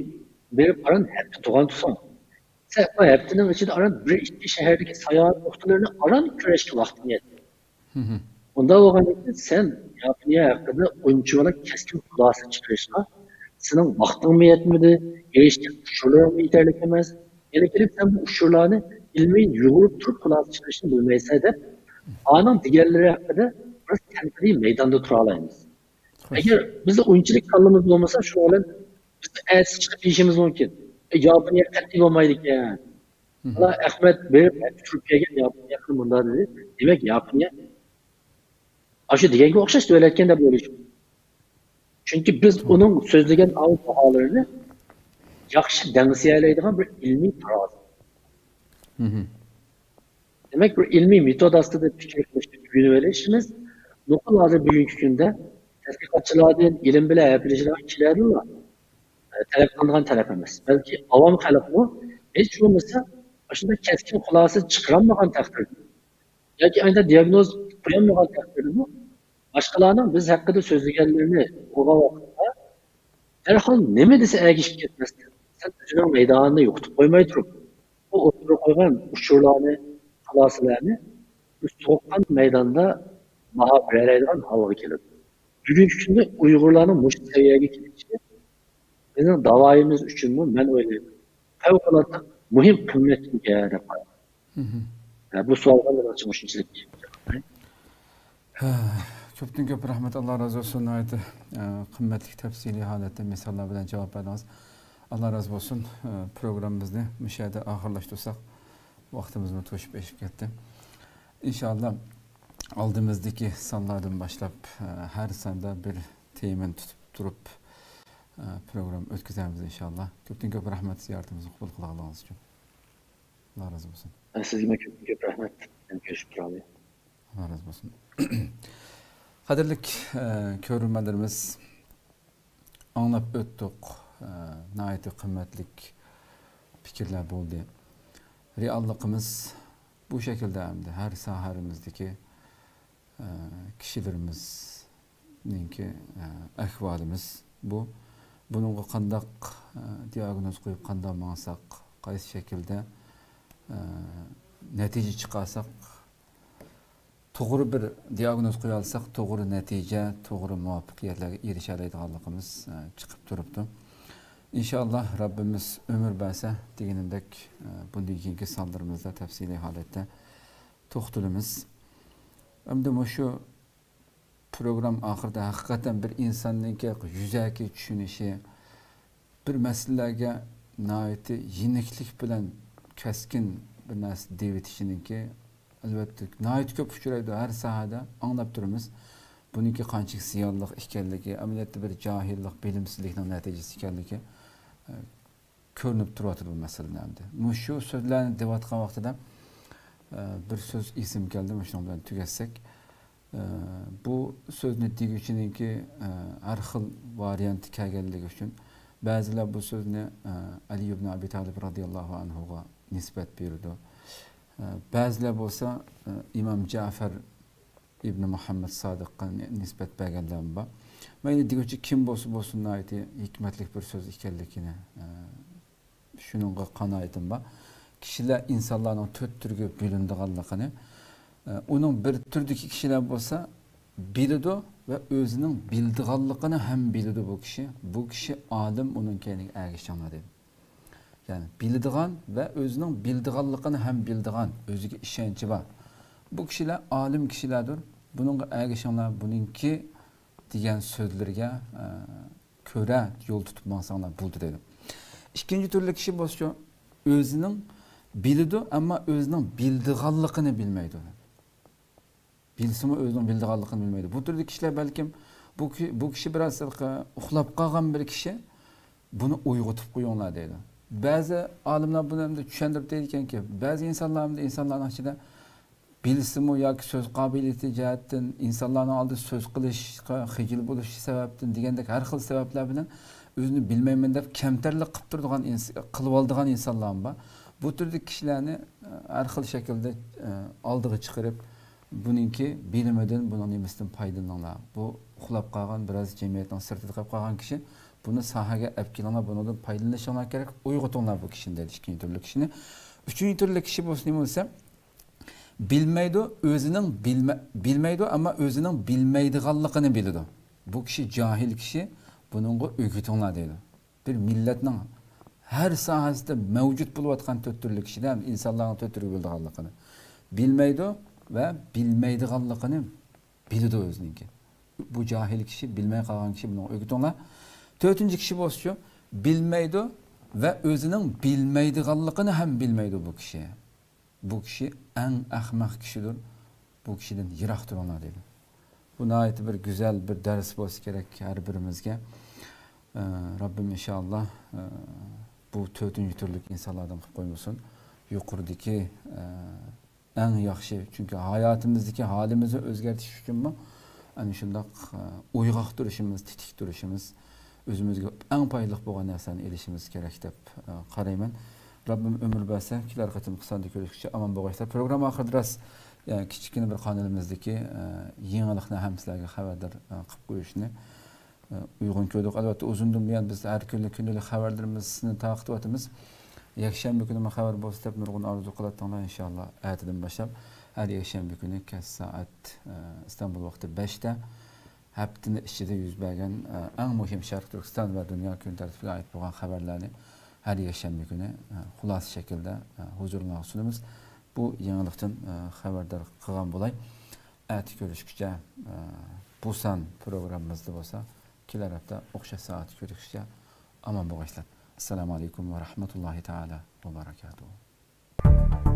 بېرىپ ئاران ھەپتە تۇرغان تۇرساڭ، سەن بۇ ھەپتىنىڭ ئىچىدە ئاران بىر ئىككى شەھەردىكى ساياھەت نۇقتىلىرىنى ئاران كۆرۈشكە ۋاقتىڭ يەتتى. ئۇنداق بولغاندىكىن سەن ياپونىيە ھەققىدە ئۇنچىۋالا كەسكىن خۇلاسە چىقىرىشقا سېنىڭ ۋاقتىڭمۇ يەتمىدى، ئېرىشكەن ئۇچۇرلىرىڭمۇ يېتەرلىك ئەمەس. يەنە كېلىپ سەن بۇ ئۇچۇرلارنى ئىلمىي يۇغۇرۇپ تۇرۇپ خۇلاسە چىقىرىشنى بىلمەيسەن دەپ، ئانىڭ دېگەنلىرى ھەققىدە بىر تەنقىدىي مەيداندا تۇرالايمىز. ئەگەر بىزدە ئۇنچىلىك كاللىمىز بولمىسا، شۇنىڭ بىلەن بىز ئەتىسى چىقىپ دېيىشىمىز مۇمكىن، ياپونىيە قەتئىي بولمايدىكەن. بالا ئەخمەت بېرىپ تۇرۇپ كەلگەن ياپونىيە مۇنداق دېدى. دېمەك، ياپونىيە ئاشۇ دېگەنگە ئوخشاش دۆلەتكەن دەپ ئويلىشىمىز. چۈنكى بىز ئۇنىڭ سۆزلىگەن ئاۋۇ باھالىرىنى ياخشى دەڭسىيەلەيدىغان بىر ئىلمىي تارازا. دېمەك، بىر ئىلمىي مېتود ئاستىدا پىكىر قىلىشنى ئۆگىنىۋېلىشىمىز نوقۇل ھازىر بۈگۈنكى كۈندە تەتقىقاتچىلاردىن، ئىلىم بىلەن ھەپىلىشىدىغان كىشىلەردىنلا، ئە، تەلەپ قىلىنىدىغان تەلەپ ئەمەس. بەلكى ئاۋام خەلقمۇ ھېچ بولمىسا ئاشۇنداق كەسكىن خۇلاسە چىقىرالمىغان تەقدىردە ياكى ئانداق دىياگنوز قويالمىغان تەقدىردىمۇ باشقىلارنىڭ بىز ھەققىدە سۆزلىگەنلىرىنى ئوقۇغان ۋاقىتتا دەرھال نېمە دېسە ئەگىشىپ كەتمەستىن، سەن ئۆزۈڭنىڭ مەيدانىنى يوقىتىپ قويماي تۇرۇپ، ئۇ ئوتتۇرىغا قويغان ئۇچۇرلارنى، خۇلاسىلەرنى بىر سوغۇققان مەيداندا باھا بېرەلەيدىغان ھالغا كېلىدۇ. بۈگۈنكى كۈندە ئۇيغۇرلارنىڭ مۇشۇ سەۋىيەگە كېلىشى بىزنىڭ داۋايىمىز ئۈچۈنمۇ، مەن ئويلايمەن، پەۋقۇلئاددە مۇھىم قىممەتكە ئىگە دەپ قارايمەن. ھە، بۇ سوئالغا مېنىڭچە مۇشۇنچىلىك. ھە، كۆپتىن كۆپ رەھمەت، ئاللا رازى بولسۇن. ناھايىتى، ئە، قىممەتلىك تەپسىلىي ھالەتتە مىساللار بىلەن جاۋاب بەردىڭىز. ئاللا رازى بولسۇن. ئە، پروگراممىمىزنى مۇشۇ يەردە ئاخىرلاشتۇرساق، ۋاقتىمىزمۇ توشۇپ ئېشىپ كەتتى. ئىنشائاللا، ئالدىمىزدىكى سانلاردىن باشلاپ، ئە، ھەر ساندا بىر تېمىنى تۇتۇپ تۇرۇپ، ئە، پروگرامما ئۆتكۈزەرمىز ئىنشائاللا. كۆپتىن كۆپ رەھمەت زىيارىتىمىزنى قوبۇل قىلغانلىقىڭىز ئۈچۈن. ئاللا رازى بولسۇن. سىزگىمۇ كۆپتىن كۆپ رەھمەت. يەنە كۆرۈشۈپ تۇرايلى. ئاللا رازى بولسۇن. قەدىرلىك، ئە، كۆرۈرمەنلىرىمىز، ئاڭلاپ ئۆتتۇق. ئە، ناھايىتى قىممەتلىك پىكىرلەر بولدى. رېئاللىقىمىز بۇ شەكىلدە ئەمدى ھەر ساھەمىزدىكى، ئە، كىشىلىرىمىزنىڭكى، ئە، ئەھۋالىمىز بۇ. بۇنىڭغا قانداق، ئە، دىئاگنوز قويۇپ، قانداق ماڭساق، قايسى شەكىلدە، ئە، نەتىجە چىقارساق، توغرا بىر دىئاگنوز قويالىساق، توغرا نەتىجە، توغرا مۇۋەپپەقىيەتلەرگە ئېرىشەلەيدىغانلىقىمىز، ئە، چىقىپ تۇرۇپتۇ. ئىنشائاللا، رەببىمىز ئۆمۈر بەرسە، دېگىنىمدەك، ئە، بۇندىن كېيىنكى سانلىرىمىزدا تەپسىلىي ھالەتتە توختىلىمىز. ئەمدى مۇشۇ پروگرامما ئاخىرىدا ھەقىقەتەن بىر ئىنساننىڭكى يۈزەكى چۈشىنىشى، بىر مەسىلىلەرگە ناھايىتى يېنىكلىك بىلەن كەسكىن بىر نەرسە دېيىۋېتىشىنىڭكى، ئەلۋەتتە، ناھايىتى كۆپ ئۇچرايدۇ ھەر ساھەدە، ئاڭلاپ تۇرىمىز. بۇنىڭكى قانچىلىك زىيانلىق ئىكەنلىكى، ئەمەلىيەتتە بىر جاھىللىق، بىلىمسىزلىكنىڭ نەتىجىسى ئىكەنلىكى، ئە، كۆرۈنۈپ تۇرۇۋاتىدۇ بۇ مەسىلىنى ئەمدى. مۇشۇ سۆزلەرنى دەۋاتقان ۋاقتىدا، ئە، بىر سۆز ئېسىمگە كەلدى، مۇشۇنىڭ بىلەن تۈگەتسەك. ئە، بۇ سۆزنى دېگۈچىنىڭكى، ئە، ھەر خىل ۋارىيانتى كەلگەنلىكى ئۈچۈن، بەزىلەر بۇ سۆزنى، ئە، ئەلى ئىبن ئەبى تالىپ رازىياللاھۇ ئەنھۇغا نىسبەت بېرىدۇ. ئە، بەزىلەر بولسا، ئە، ئىمام جەفەر ئىبنى مۇھەممەد سادىققا نى-، نىسبەت بەرگەنلەرمۇ بار. مەيلى، دېگۈچى كىم بولسا بولسۇن، ناھايىتى ھېكمەتلىك بىر سۆز ئىكەنلىكىنى، ئە، شۇنىڭغا قانائىتىم بار. كىشىلەر ئىنسانلارنىڭ تۆت تۈرگە بۆلۈنىدىغانلىقىنى، ئە، ئۇنىڭ بىر تۈردىكى كىشىلەر بولسا بىلىدۇ ۋە ئۆزىنىڭ بىلىدىغانلىقىنى ھەم بىلىدۇ بۇ كىشى. بۇ كىشى ئالىم، ئۇنىڭ كەينىگە ئەگىشىڭلار دەيدۇ. يەنى بىلىدىغان ۋە ئۆزىنىڭ بىلىدىغانلىقىنى ھەم بىلىدىغان، ئۆزىگە ئىشەنچى بار. بۇ كىشىلەر ئالىم كىشىلەردۇر. بۇنىڭغا ئەگىشىڭلار، بۇنىڭكى دېگەن سۆزلىرىگە، ئە، كۆرە يول تۇتۇپ ماڭساڭلار بولدى دەيدۇ. ئىككىنچى تۈرلۈك كىشى بولسىچۇ، ئۆزىنىڭ بىلىدۇ، ئەمما ئۆزىنىڭ بىلىدىغانلىقىنى بىلمەيدۇ. بىلسىمۇ ئۆزىنىڭ بىلىدىغانلىقىنى بىلمەيدۇ. بۇ تۈردىكى كىشىلەر بەلكىم بۇ كى-، بۇ كىشى بىراز ئۇخلاپ قالغان بىر كىشى، بۇنى ئويغىتىپ قويۇڭلار دەيدۇ. بەزى ئالىملار بۇنى ئەمدى چۈشەندۈرۈپ دەيدىكەنكى، بەزى ئىنسانلار ئەمدى ئىنسانلارنىڭ ئىچىدە بىلسىمۇ ياكى سۆز قابىلىيىتى جەھەتتىن، ئىنسانلارنىڭ ئالدىدا سۆز قىلىشقا خىجىل بولۇشى سەۋەبتىن دېگەندەك ھەر خىل سەۋەبلەر بىلەن ئۆزىنى بىلمەيمەن دەپ كەمتەرلىك قىلىپ تۇرىدىغان ئىنس-، قىلىۋالىدىغان ئىنسانلارمۇ بار. بۇ تۈردىكى كىشىلەرنى، ئە، ھەر خىل شەكىلدە، ئە، ئالدىغا چىقىرىپ، بۇنىڭكى بىلىمىدىن، بۇنىڭ نېمىسىدىن پايدىلىنىڭلار. بۇ ئۇخلاپ قالغان، بىراز جەمئىيەتنىڭ سىرتىدا قېلىپ قالغان كىشى، بۇنى ساھەگە ئەپ كېلىڭلار، بۇنىڭدىن پايدىلىنىشىڭلار كېرەك، ئويغىتىڭلار بۇ كىشىنى دەيدۇ، ئىككىنچى تۈرلۈك كىشىنى. ئۈچىنچى تۈرلۈك كىشى بولسا نېمە بولسا، بىلمەيدۇ، ئۆزىنىڭ بىلمە-، بىلمەيدۇ، ئەمما ئۆزىنىڭ بىلمەيدىغانلىقىنى بىلىدۇ. بۇ كىشى جاھىل كىشى، بۇنىڭغا ئۆگىتىڭلار دەيدۇ. بىر مىللەتنىڭ ھەر ساھەسىدە مەۋجۇت بولۇۋاتقان تۆت تۈرلۈك كىشىدە ئىنسانلارنىڭ تۆت تۈرگە بۆلىدىغانلىقىنى بىلمەيدۇ ۋە بىلمەيدىغانلىقىنى بىلىدۇ ئۆزىنىڭكى. بۇ جاھىل كىشى، بىلمەي قالغان كىشى، بۇنىڭغا ئۆگىتىڭلار. تۆتىنچى كىشى بولسىچۇ، بىلمەيدۇ ۋە ئۆزىنىڭ بىلمەيدىغانلىقىنى ھەم بىلمەيدۇ بۇ كىشى. بۇ كىشى ئەڭ ئەخمەق كىشىدۇر. بۇ كىشىدىن يىراق تۇرۇڭلار دەيدۇ. بۇ ناھايىتى بىر گۈزەل بىر دەرس بولسا كېرەك ھەر بىرىمىزگە. ئە، رەببىم ئىنشائاللا، ئە، بۇ تۆتىنچى تۈرلۈك ئىنسانلاردىن قىلىپ قويمىسۇن. يۇقىرىدىكى، ئە، ئەڭ ياخشى، چۈنكى ھاياتىمىزدىكى ھالىمىزنى ئۆزگەرتىش ئۈچۈنمۇ ئەنە شۇنداق، ئە، ئويغاق تۇرۇشىمىز، تېتىك تۇرۇشىمىز، ئۆزىمىزگە ئەڭ پايدىلىق بولغان نەرسىلەرنى ئېلىشىمىز كېرەك دەپ، ئە، قارايمەن. رەببىم ئۆمۈر بەرسە، كېلەر قېتىمقى ساندا كۆرۈشكىچە ئامان بولغايسىلەر. پروگرامما ئاخىرىدا راست، ئە، كىچىككىنە بىر قانىلىمىزدىكى، ئە، يېڭىلىقنى ھەم سىلەرگە خەۋەردار، ئە، قىلىپ قويۇشنى، ئە، ئۇيغۇن كۆردۇق. ئەلۋەتتە، ئۇزۇندىن بۇيان بىز ھەر كۈنلۈك، كۈندىلىك خەۋەرلىرىمىزنى تارقىتىۋاتىمىز. يەكشەنبە كۈنىمۇ خەۋەر بولسا دەپ نۇرغۇن ئارزۇ قىلاتتىڭلار. ئىنشائاللا، ئەتىدىن باشلاپ ھەر يەكشەنبە كۈنى كەچ سائەت، ئە، ئىستانبۇل ۋاقتى بەشتە ھەپتىنىڭ ئىچىدە يۈز بەرگەن، ئە، ئەڭ مۇھىم شەرقىي تۈركىستان ۋە دۇنيا كۈن تەرتىپىگە ئائىت بولغان خەۋەرلەرنى ھەر يەكشەنبە كۈنى، ئە، خۇلاسە شەكىلدە، ئە، ھۇزۇرۇڭلارغا سۇنىمىز. بۇ يېڭىلىقتىن، ئە، خەۋەردار قىلغان بولاي. ئەتە كۆرۈشكىچە، ئە، بۇ سان پروگراممىمىزدا بولسا، كېلەر ھەپتە ئوخشاش سائەتتە كۆرۈشكىچە ئامان بولغايسىلەر. ئەسسالامۇ ئەلەيكۇم ۋە رەھمەتۇللاھى تەئالا ۋە بەرەكاتۇھۇ.